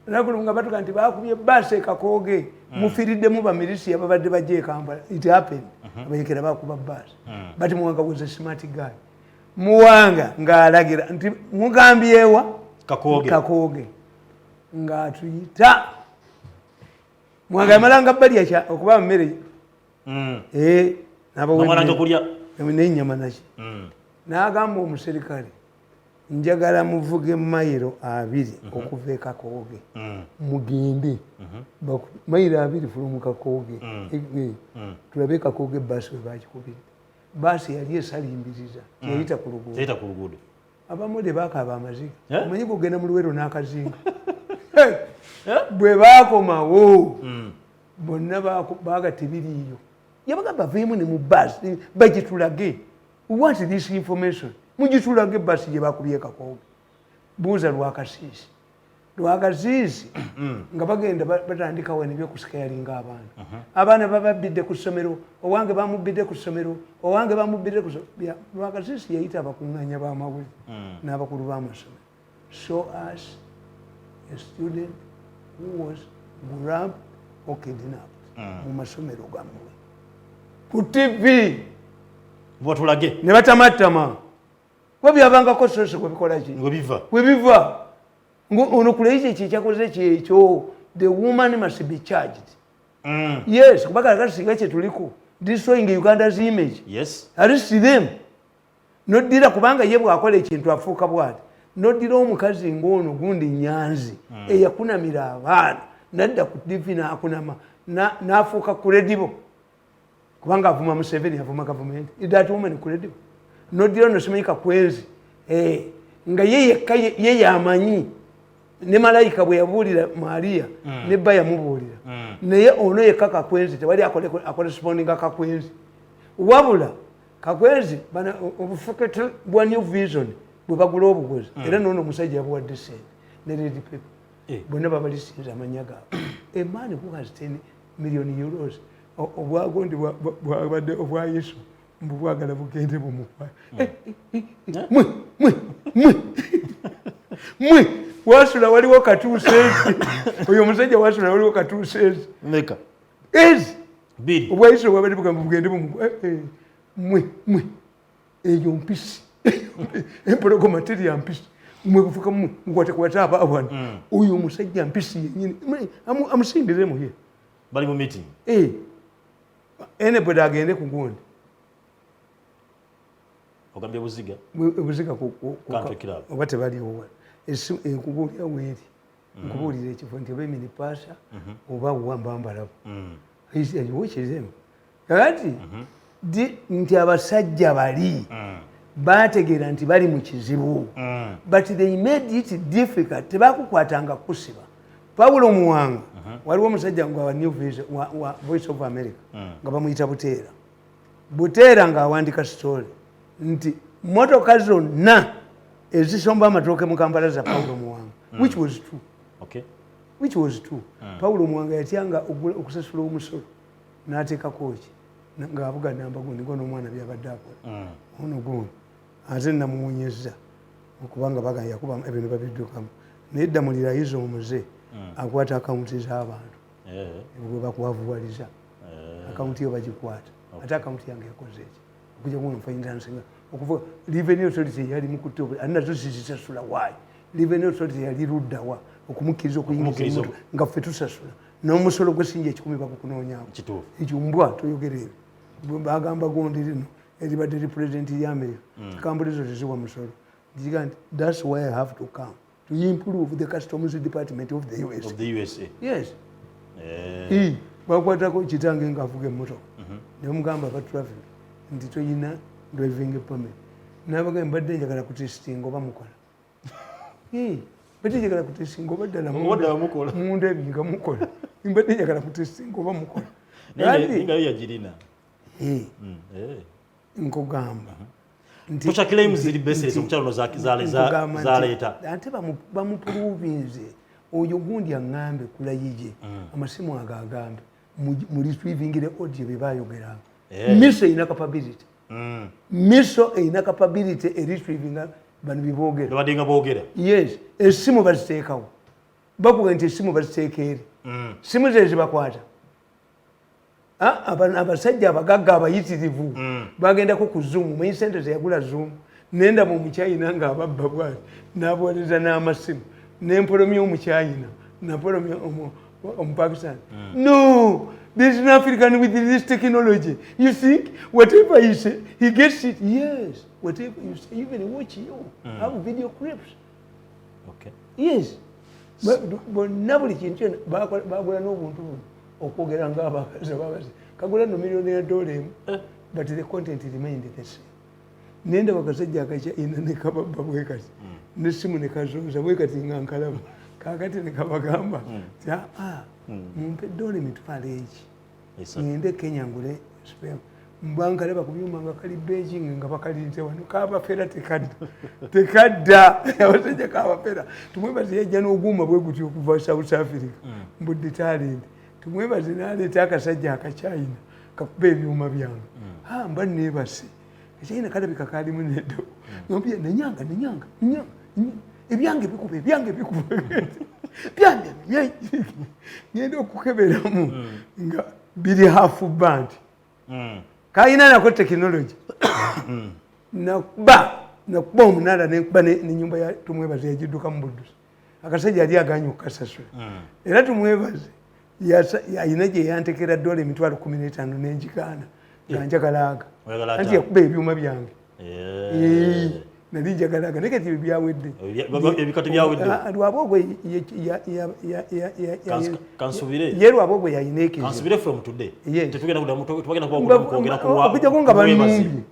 Nakulu nga batuga nti bakubye baasi ekakooge, mufiiriddemu bamirisiya babadde bajja e Kampala. It happened. Abayekera bakuba baasi, but Muwanga was a smart guy. Muwanga ng'alagira nti mugambyewa? Kakooge. Kakooge. Ng'atuyita Muwanga yamalanga balya okuba mmere. Eh, n'abawa Bamalanga emmere. kulya. N'ennyama naki. N'agamba omuserikale, njagala muvuge mayiro 20 okuva e Kakooge. Mugende mayiro 20 from Kakooge. Eh, eh, tulabe Kakooge baasi we bakikubidde. Baasi yali esalimbiriza, teyayita ku luguudo. Teyita ku luguudo. Abamu bakaaba amaziga. Eh? Omanyi kugenda mu Luwero n'akazinga. Hey! Bwe bakomawo bonna baga tebiriiyo. Yabagamba baveemu ne mu baasi bagitulage. We want this information, mugitulage baasi gye bakubye Kakooge. Buuza Lwakasiisi. Lwakasiisi nga bagenda batandika wano ebyokusikayalinga abaana. Abaana bababbidde ku ssomero, owange bamubbidde ku ssomero, owange bamubbidde ku ssomero. Lwakasiisi yayita abakuŋŋaanya b'amawulire n'abakulu b'amasomero, "Show us a student who was grabbed or kidnapped mu masomero gammwe ku TV." Batulage. Ne batamattama kuba byabangako sose kwebikola ki? Ngo biva. Webiva. Ono kuleiki ekyo ekyakoze kyekyo, the woman must be charged. Yes, kuba kakati singa kyetuliko destroying Uganda's image. Arrest them. Noddira kubanga ye bwakola ekintu afuuka bwati. Noddira omukazi ngaono gundi Nyanzi eyakunamira abaana nadda ku TV n'akunama n'afuuka credible kubanga avuma Museveni, avuma gavumenti. That woman credible? Noddira ono simanyi Kakwenzi, eh, nga ye yekka ye yamanyi ne malayika bwe yabuulira Maria ne bba yamubuulira. Naye ono yekka Kakwenzi tewali akorespondinga Kakwenzi. Wabula Kakwenzi obufukete bwa New Vision bwe bagula obugozi era noono omusajja yabuwadde sente ne Red Pepper. Eh. Bonna babalisinza amanya gaabwe. A man who has 10 million euros, obwagundi bwabadde obwa Yesu mbu bwagala bugende bumukwa. Eh, eh, eh, mwe mwe mwe mwe wasula waliwo katuuseezi. Oyo omusajja wasula waliwo katuuseezi. Meka? Ezi. Bbiri. Obwa Yesu bwabadde bugamba bugende bumukwa. Mwe mwe eyo mpisi empologoma terya mpisi. Mwe bufuka mwe mukwate aba wano. Oyo omusajja mpisi yenyini. Amusimbiremu ye. Bali mu meeting. Eh, anybody agende ku gundi. Ogambye Buziga? Buziga. Country Club. Oba tebaliwo wano. Enkubuulira weeri, nkubuulira ekifo nti oba eminipasa oba wamba mbalabo wekizemu. Kakati nti abasajja bali bategeera nti bali mu kizibu, but they made it difficult. Tebakukwatanga kusiba Pawulo Muwanga. Waliwo omusajja nga wa New Vision, wa Voice of America, nga bamuyita Buteera. Buteera ng'awandika story nti motoka zonna ezisomba amatooke mu Kampala za Pawulo Muwanga, which was true. Which was true. Pawulo Muwanga yatyanga okusasula omusolo n'ateekako ki ng'avuga namba gundi gono omwana byabadde akola. Ono gundi ate namuwonyeza okubanga baga yakuba ebintu babiddukamu. Naye Ddamulira ayiza omuze akwata akawunti z'abantu. Bwe bakwavuwaliza akawunti yo bagikwata. Ate akawunti yange yakoze eki okujja kuno financinga okuva Revenue Authority yali mukutte ate nazo zizisasula. Waayi Revenue Authority yali luddawa okumukkiriza okuyingiza Okumukkiriza emotoka nga ffe tusasula n'omusolo gwesinja 100 bagukunoonyaako? Ekyo mbwa toyogera ebyo. Bwe bagamba gundi lino eribadde li pulezidenti lya America, kampuni zo teziwa musolo. Nkiga nti that's why I have to come to improve the customs department of the US. Of the USA. Yes. Bakwatako kitange ngaavuga emmotoka nemugamba aba traffic nti toyina driving permit. Nabaga mbadde njagala kutestinga oba mukola. Mbadde njagala kutestinga oba ddala Oba ddala mukola. Munda nga mukola. Mbadde njagala kutestinga oba mukola. Naye Kati, nga yo yagirina. Nkugamba nti Torture claims ziri baseless, omukyalo ono nkugamba nti zaleeta. Ate bamuprovinze oyo gundi aŋŋambe kulayije amasimu ago agambe muretrievingire audio bye bayogeranga. Misa erina capability. Missile erina capability eretrievinga bano byeboogera. Babadde nga boogera. Yes, essimu baziteekawo, bakuga nti essimu baziteeka eri, simu ze zibakwata. Ah, abasajja abagagga abayitirivu bagendako ku Zoom. Manyi sente zeyagula Zoom? Nendaba omukyayina ng'ababba bwati n'abuwaliriza n'amasimu, nempolomya omukyayina, napolomya omupakistan. No, this is an African with this technology. You think whatever you say, he gets it? Yes, whatever you say, even watch you have video clips. Yes. Bonna buli kintu kyonna bagula n'obuntu buno okwogera ngaabakazi babazi kagula no miliyoni ya dola emu, but the content remained the same. Nendaba akasajja akakyayina nekababba bwe kati nesimu nekazunza bwe kati nga nkalaba kakati nekabagamba ti aa, mumpe dola 80,000 Esatu. Ngende Kenya ngule sperm. Mbankalaba ku byuma nga kali Beijing nga bakalinze wano, kabafera tekadda, tekadda, abasajja kabafera. Tumwebaze yajja n'oguuma bwe guti okuva South Africa mbudde talent. Tumwebaze n'aleeta akasajja akakyayina kakuba ebyuma byange. Ha, mba neebase, ekyayina kalabika kalimu neddo ngambye nenyanga nenyanga nenyanga nenyanga. Ebyange bikuba, ebyange bikuba, byange ngenda okukeberamu nga biri half band. Kalina nako technology. Nakuba omunaala nenkuba nenyumba ya Tumwebaze yagidduka mu buddusi. Akasajja yali aganye okukasasula, era Tumwebaze ayina gye yantekera dola 15,000 nenjigaana nga njagala aga. Oyagala Anti ataano. yakuba ebyuma byange. Eh. Nali njagala aga, naye kati ebyo byawedde. Ebikati byawedde. Ah, Lwabwogo Kansubire. ye Lwabwogo yalina ekizibu. Kansubire from today Yes. tetugenda kuddamu, tubagenda kuba kwogera ku Okujjako nga Tumwebaze. banumbye,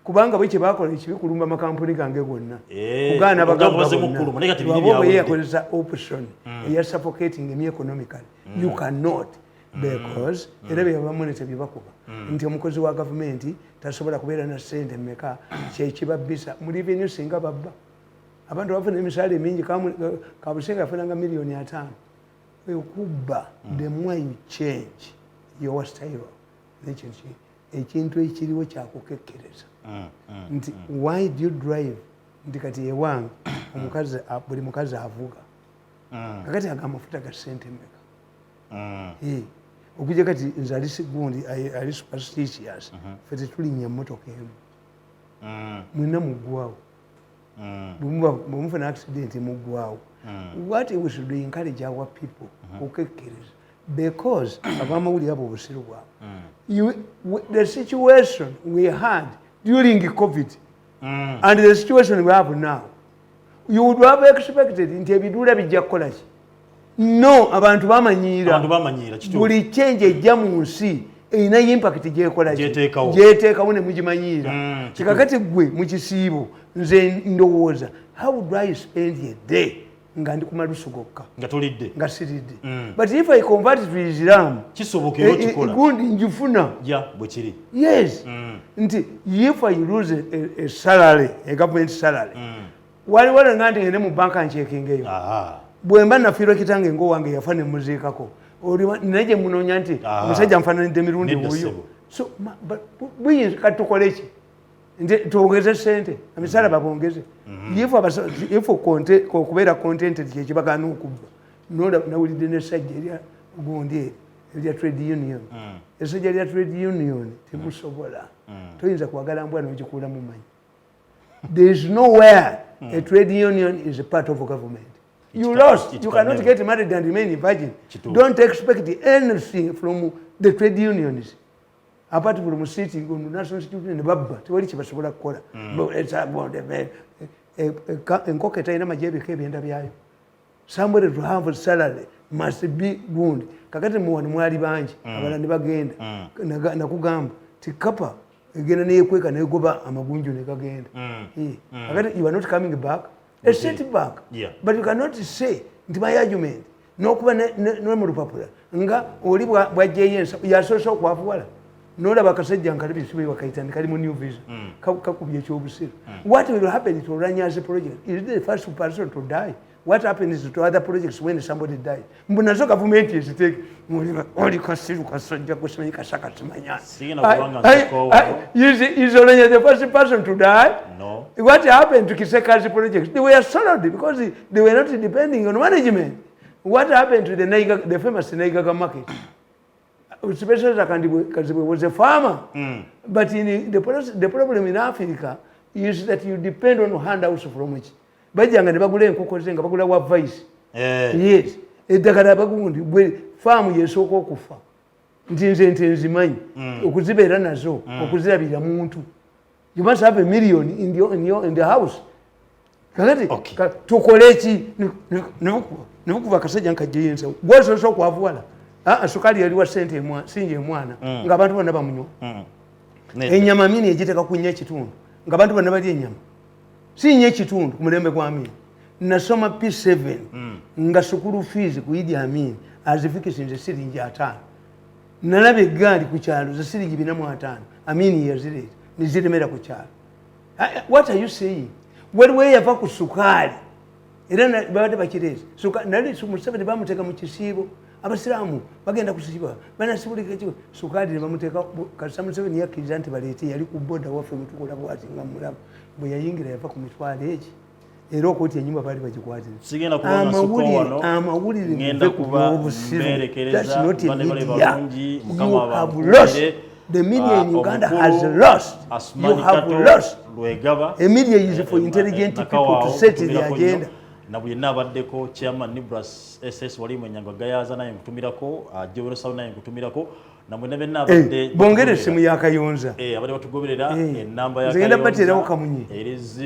kubanga bwe kyebakola ekibi kulumba makampuni gange gonna, Eh, kugaana okujja abagagga kubaze bonna. mukulu, naye kati biri Lwabwogo ye byawedde. yakozesa option eya suffocating emi economically. You cannot, because era byebamonita byebakuba nti omukozi wa gavumenti tasobola kubeera na sente mmeka, kyekibabbisa mu revenue. Singa babba abantu bafuna emisaala emingi, Kabusenga yafunanga miliyoni 50. Okubba, the more you change your style, nekintu ekintu ekiriwo kyakukekkereza nti why do you drive, nti kati ewange omukazi buli mukazi avuga kakati aga amafuta ga sente mmeka? Eh, okujja kati nze ali sigundi ali superstitious, fe tetulinnya mmotoka emu, mwenna muggwawo. Bwemufuna accident muggwawo. What we should encourage our people kukekkereza, because abamawulire abo obusiru bwabwe. The situation we had during COVID and the situation we have now, you would have expected nti ebiduula bijja kukola ki? No, abantu bamanyiira. Abantu bamanyiira, kituufu. Buli change ejja mu nsi erina impact gyekola ki? Gyeteekawo. Gyeteekawo ne mugimanyiira. Kikakati gwe mu kisiibo, nze ndowooza, how do I spend a day nga ndi ku malusu gokka? Nga tolidde. Nga siridde. But if I convert to Islam, Kisoboka era okikola. Gundi njifuna. Ya, bwe kiri. Yes, nti if I lose a salary, a government salary, waliwo nga nti ngende mu banka ncheckingeyo. Aha. Bwe mba nafiirwa kitange ngaowange yafa nemuziikako, naye gye munoonya nti omusajja nfaananidde emirundi Nedda wuyo. ssebo. So buyinza kati tukole ki? Nti twongeze sente, emisaala babongeze. If okubeera contented kyekibagaana okubba. Nawulidde nesajja erya gundi eri erya trade union, esajja lya trade union temusobola. Toyinza kwagala mbwa nogikuula mumanyi. There is nowhere a trade union is a part of government. You lost. It You can cannot never. get married and remain a virgin. Kituufu. Don't expect anything from the trade unions apart from sitting on national security ne babba. Tewali kyebasobola kukola. Enkoko etalina magye ebika ebyenda byayo. Somebody to have a salary must be gundi. Kakati muwano mwali bangi, abalala ne bagenda. Nakugamba ti kapa egenda neyekweka negoba amagunju negagenda. Eh, kakati you are not coming back, a setback. But you cannot say nti my argument nokuba ne mu lupapula nga oli bwajjayo ensa yasoose okwavuwala, nolaba akasajja nkalabisibe wakaitani kali mu New Vision. Kakubye ekyobusiru. What will happen to Oulanyah's project? Is the first person to die? What happens to other projects when somebody dies? Mbu nazo gavumenti eziteeke. Oli kasiru kasajja gusimanyi kasaka simanya. Sigenda kubanga nsukka wano. Is Olanya the first person to die? No. What happened to Kiseka's projects? They were sold because they were not depending on management. What happened to the famous Naigaga market? Special Kazibwe was a farmer. But the problem in Africa is that you depend on handouts from which. Bajjanga ne bagula enkoko ze nga bagula wa vice. Yes. Eddagala bagundi gwe faamu yesooka okufa. Nti nze nte nzimanyi okuzibeera nazo, okuzirabira muntu. You must have a million in the house. Kakati tukole ki? Nebukuba akasajja nkajjayo ensawo. Gwosoose okwavuwala. Ah, sukaali yali wa sente sinja emwana ng'abantu bonna bamunywa. Enyama Amini egiteeka ku 4.5 ng'abantu bonna balya ennyama. Si 4.5 ku mulembe gwa Amini. Nasoma P7 nga school fees ku Idi Amin azifikisinze siringi 50. Nalaba eggaali ku kyalo za siringi 450. Amini yazireeta neziremera ku kyalo. Ah, what are you saying? Waliwo eyava ku sukaali era babadde bakireeta. Nali Museveni bamuteeka mu kisiibo, abasiraamu bagenda kusiiba banasibulika ki sukaali ne bamuteeka. Kasita Museveni yakkiriza nti baleete, yali ku boda waffe mutukola bwati nga mulaba bwe yayingira yava ku mitwalo egi era okuti enyumba baali bagikwatira. Sigenda kubanga nsukka wano. Amawulire Ngenda muve ku kuba byobusiru. mberekereza. That's not a Bane bale media. balungi, You Mukama have abankuumire. lost. The media in Uganda has lost. You Asumani have Kato lost. Lwegaba. A media is for intelligent people to set the nkutumirako agenda. nnyo. Na buli yenna abaddeko, chairman Nibras SS wali Mwenyangwa Gayaza naye nkutumirako, Joel Saul naye nkutumirako, na mwenna benna abadde Bongere essimu ya Kayonza. Abadde batugoberera, enamba ya Nze ngenda Kayonza bateerawo kamunye. eri Yes.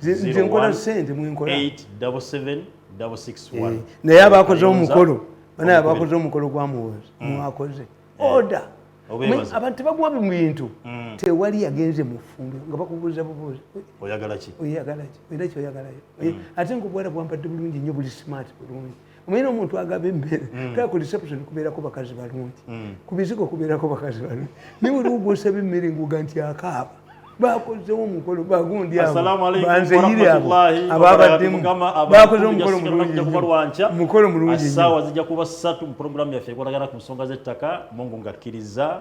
Nze nkola 0701 ssente mwenkola. 877 661. Naye abakoze Kayonza, omukolo banaye omukubiri. abakoze omukolo gwa Muhoozi mwakoze order. Obeebaza. Abantu tebaguwa mu bintu. Tewali yagenze mu ffumbiro nga bakubuuza bubuuzi. Oyagala ki? Oyagala ki? Olina kyoyagalayo? Ate ngaobuwala bwampadde bulungi nnyo, buli smart bulungi. Omanyina omuntu agaba emmere taa ku reception kubeerako bakazi balungi, ku bizigo kubeerako bakazi balungi, naye waliwo gwosaba emmere nguga nti akaaba. Bakozewo omukolo bagundi abo Assalamu alaikum banzeyire abo warahmatullahi ababaddemu wabarakatuh. bakoze omukolo mulungi Mukama kuba nnyo. lwankya. Mukolo mulungi nnyo. Essaawa zijja kuba 3 mu puroguramu yaffe ekwatagana ku nsonga z'ettaka. Mungu ng'akkiriza.